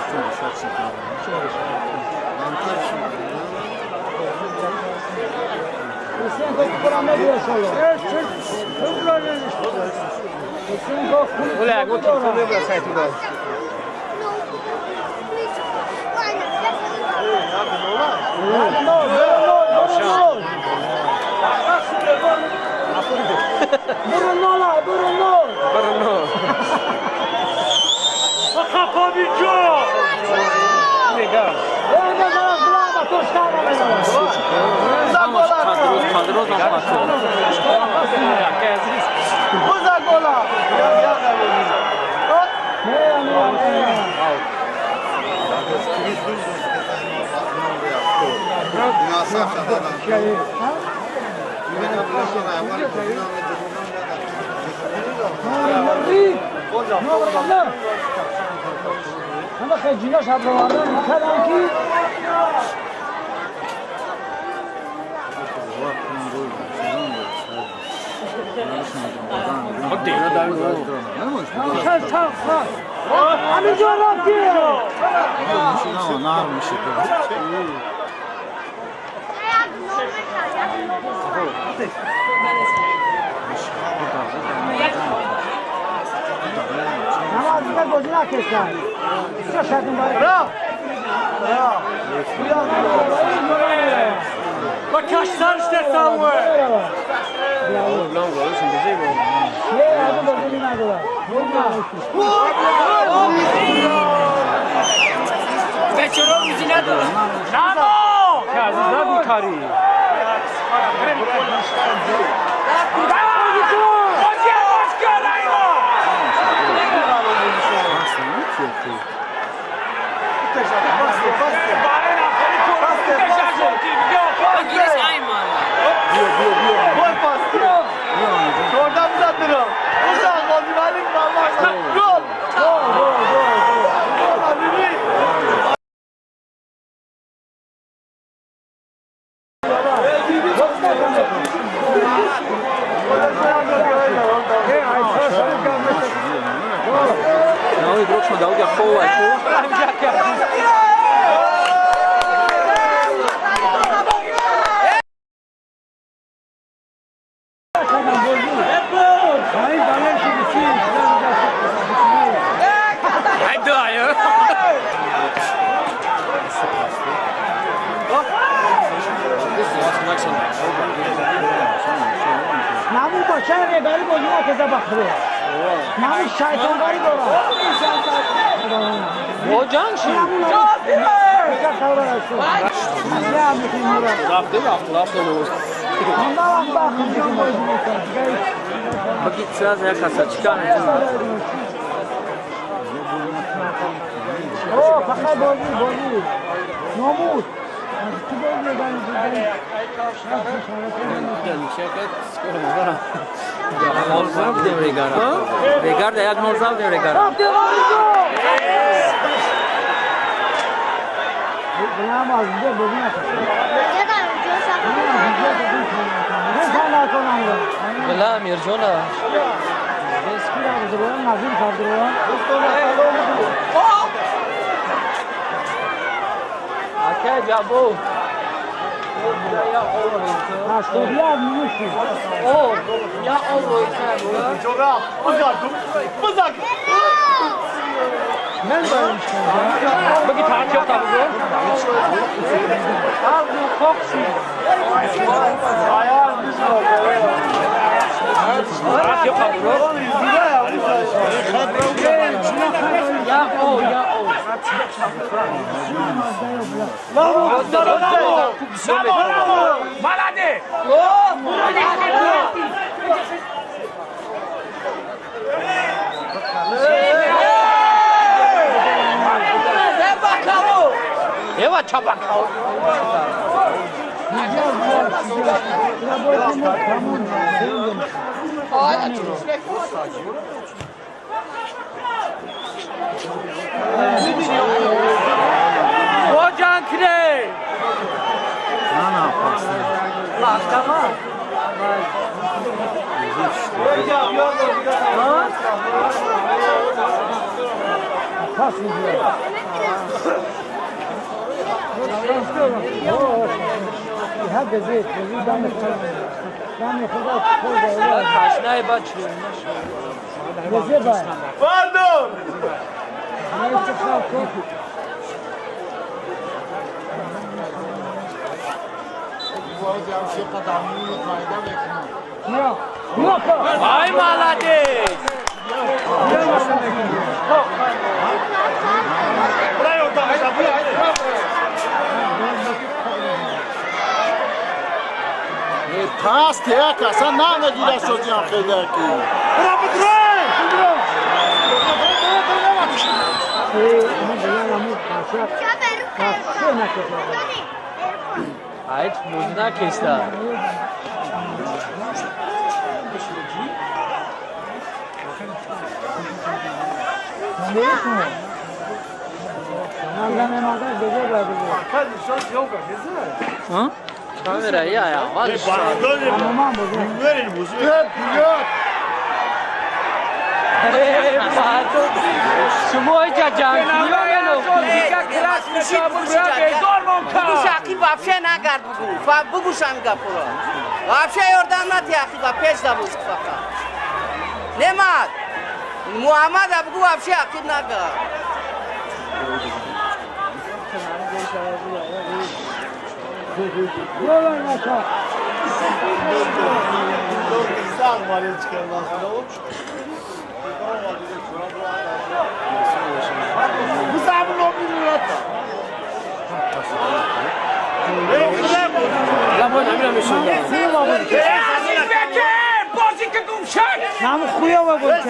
Ай, молодец! Пас тек, аса намегира шодиам хелаки. Браво, браво! Айт музна кеста. Камера я Муҳаммад абгу вообще ақиб нагард. Нам хуёво будет.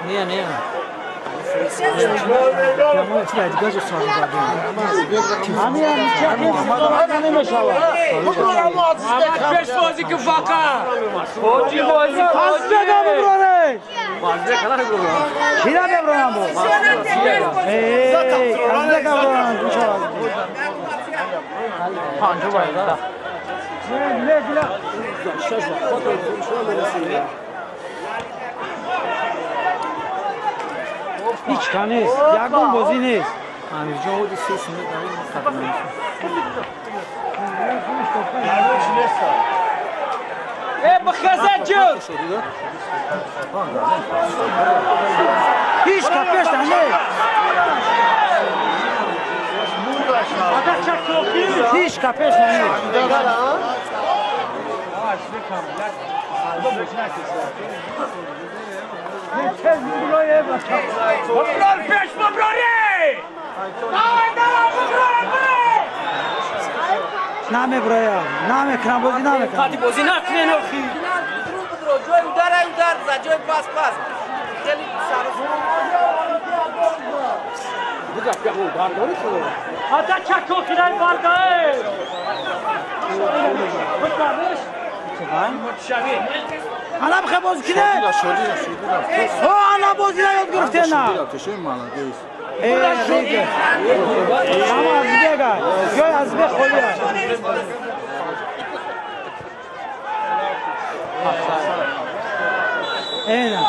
Не, не. Ҳеч нест, ягон бозӣ нест. Ҳеч ка пешта нест. Ҳеч ка пешта нест. Намеброям, намекунам, бозӣ намекунам. Бозӣ накунен охи. Ҷои удар удар за ҷои пас пас. Хеле сар. Ата чако кидай бардай. Ана бихе боз киде? О, ана боз киде ёд гирифтена. Ама аз бега. Ҷой аз бе холия. Эна.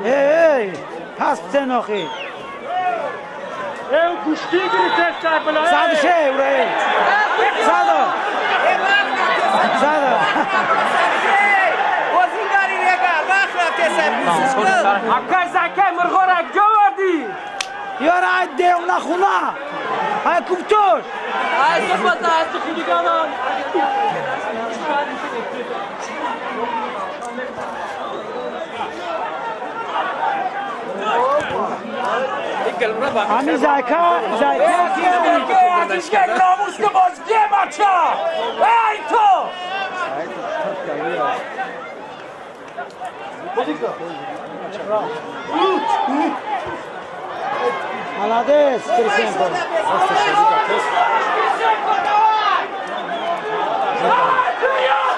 Ey, پس تناخی. ای گوشتی گرفته بلا. صد شه اوره. صد. صد. بازیگاری رگا وقت رفته سر. اکای زکای مرغ را جوردی. یار ای دیونا خونه. ای کوبتوش. ای صفت از خودگانان. Ami zayka, zayka ki namus ke boz ge bacha. Ey to. Молодец, Крисенко.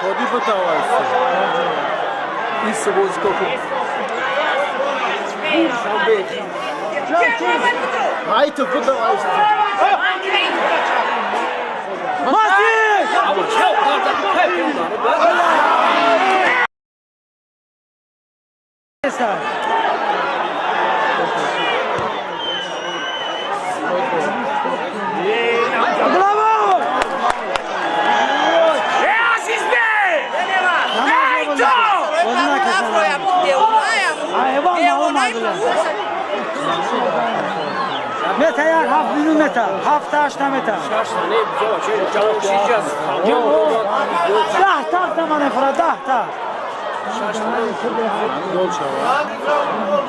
Ходи потавайся. Исо боз коку. Айто потавайся. Мастик! Браво! Мета як 7 минут мета, 7 та 8 мета. 10 та замане фра 10 та.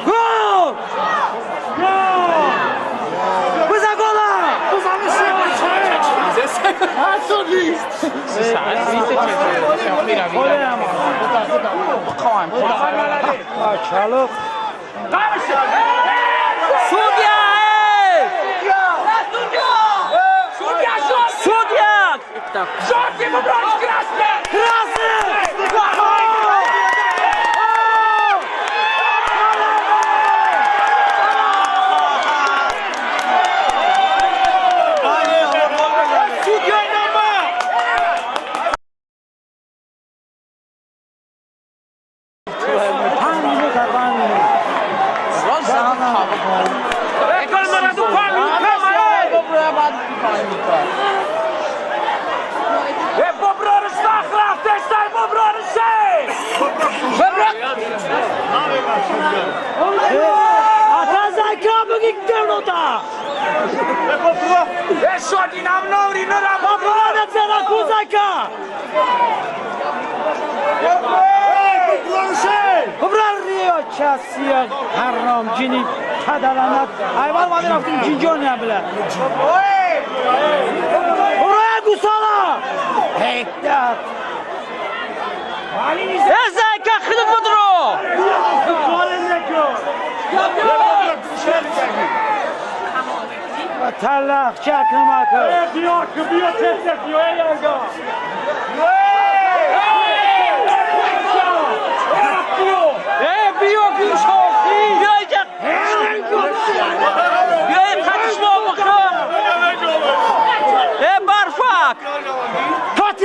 Гол! Гол! Биза гола! Судья! Судья! Жовтий Бобрович, красний! Красний!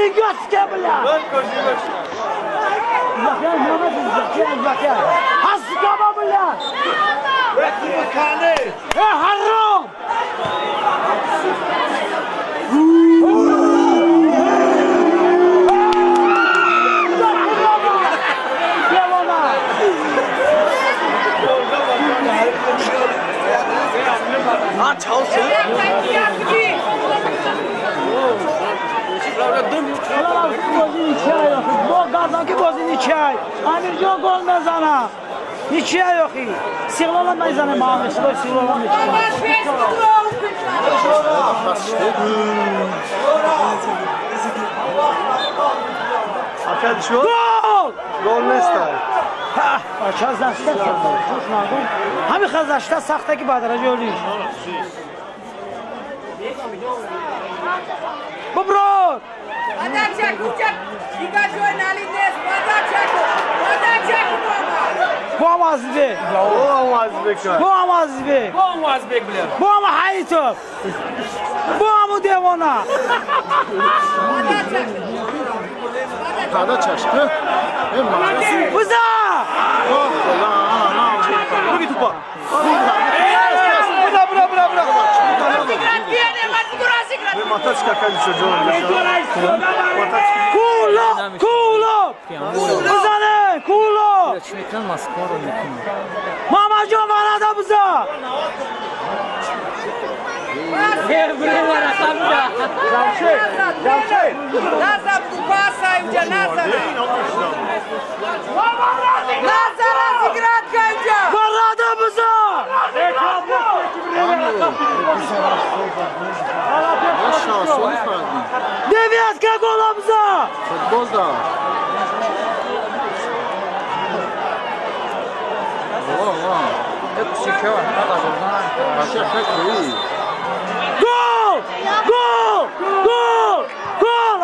Девятка, бля! Хаскама, бля! Харом! ки бозӣ ничай. Амирҷон гол мезана. Ничия ёхи. Сиғлола мезана Маҳамед, худой сиғлола мечида. Акад шуд? Гол! Гол нестай. Бача зашта хуш мардум. Ҳамин хел зашта сахта ки ба дараҷаи олиш. Буброд! Бо Азизбек. Бо Азизбек. Бо Азизбек. Бо Азизбек бля. Бо Ҳайитов. Бо Аму девона. Пада чашка. Буза! Буги тупа. Бра бра бра бра. Куло! Куло! Бузане! Куло! Мамаҷон варада буза! Варада буза! Девятка гола буза! Футбол да. Гол! Гол! Гол! Гол!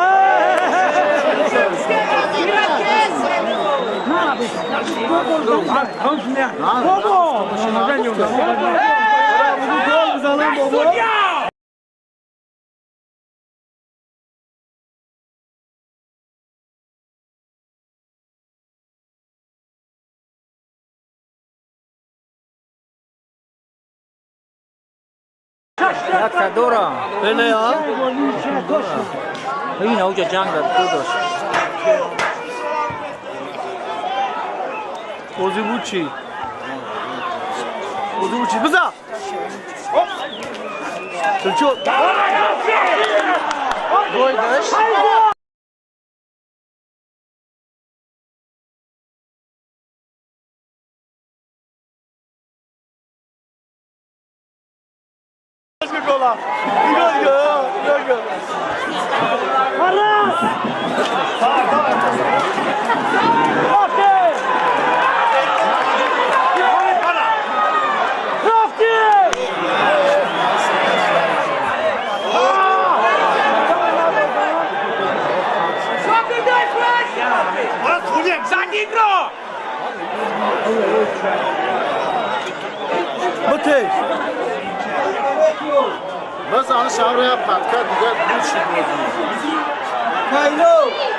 Дора. Ин ауҷа ҷанг дар ду дошт. Бозӣ буд чӣ? Бозӣ буд чӣ? Биза! Чунчу. Гол дошт. باز آن شهر را پدکر دیگر بود شد بازی. کایلو.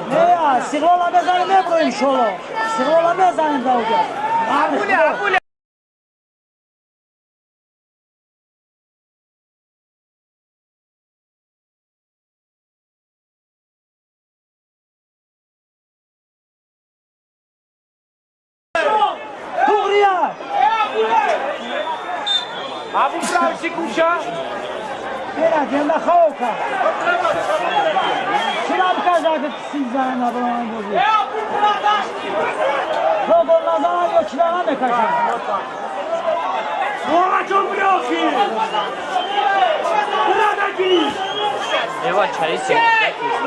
Не, сиғлола мезанем, мебро иншолло. Сиғлола мезанем да уҷа. Абуля, Абу правси куша. Бера генда хаука. Чира бикажа ки сизана набран бози. То гол назана ё чира намекашад. Муҳаммадҷон биёхи. Бирадаки. Ева чаи се.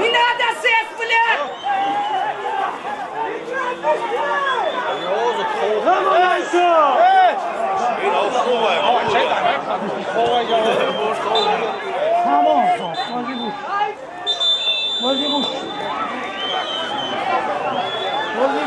Не надо сесть, блядь! Тамом, бозӣ буд. Бозӣ буд. Бозӣ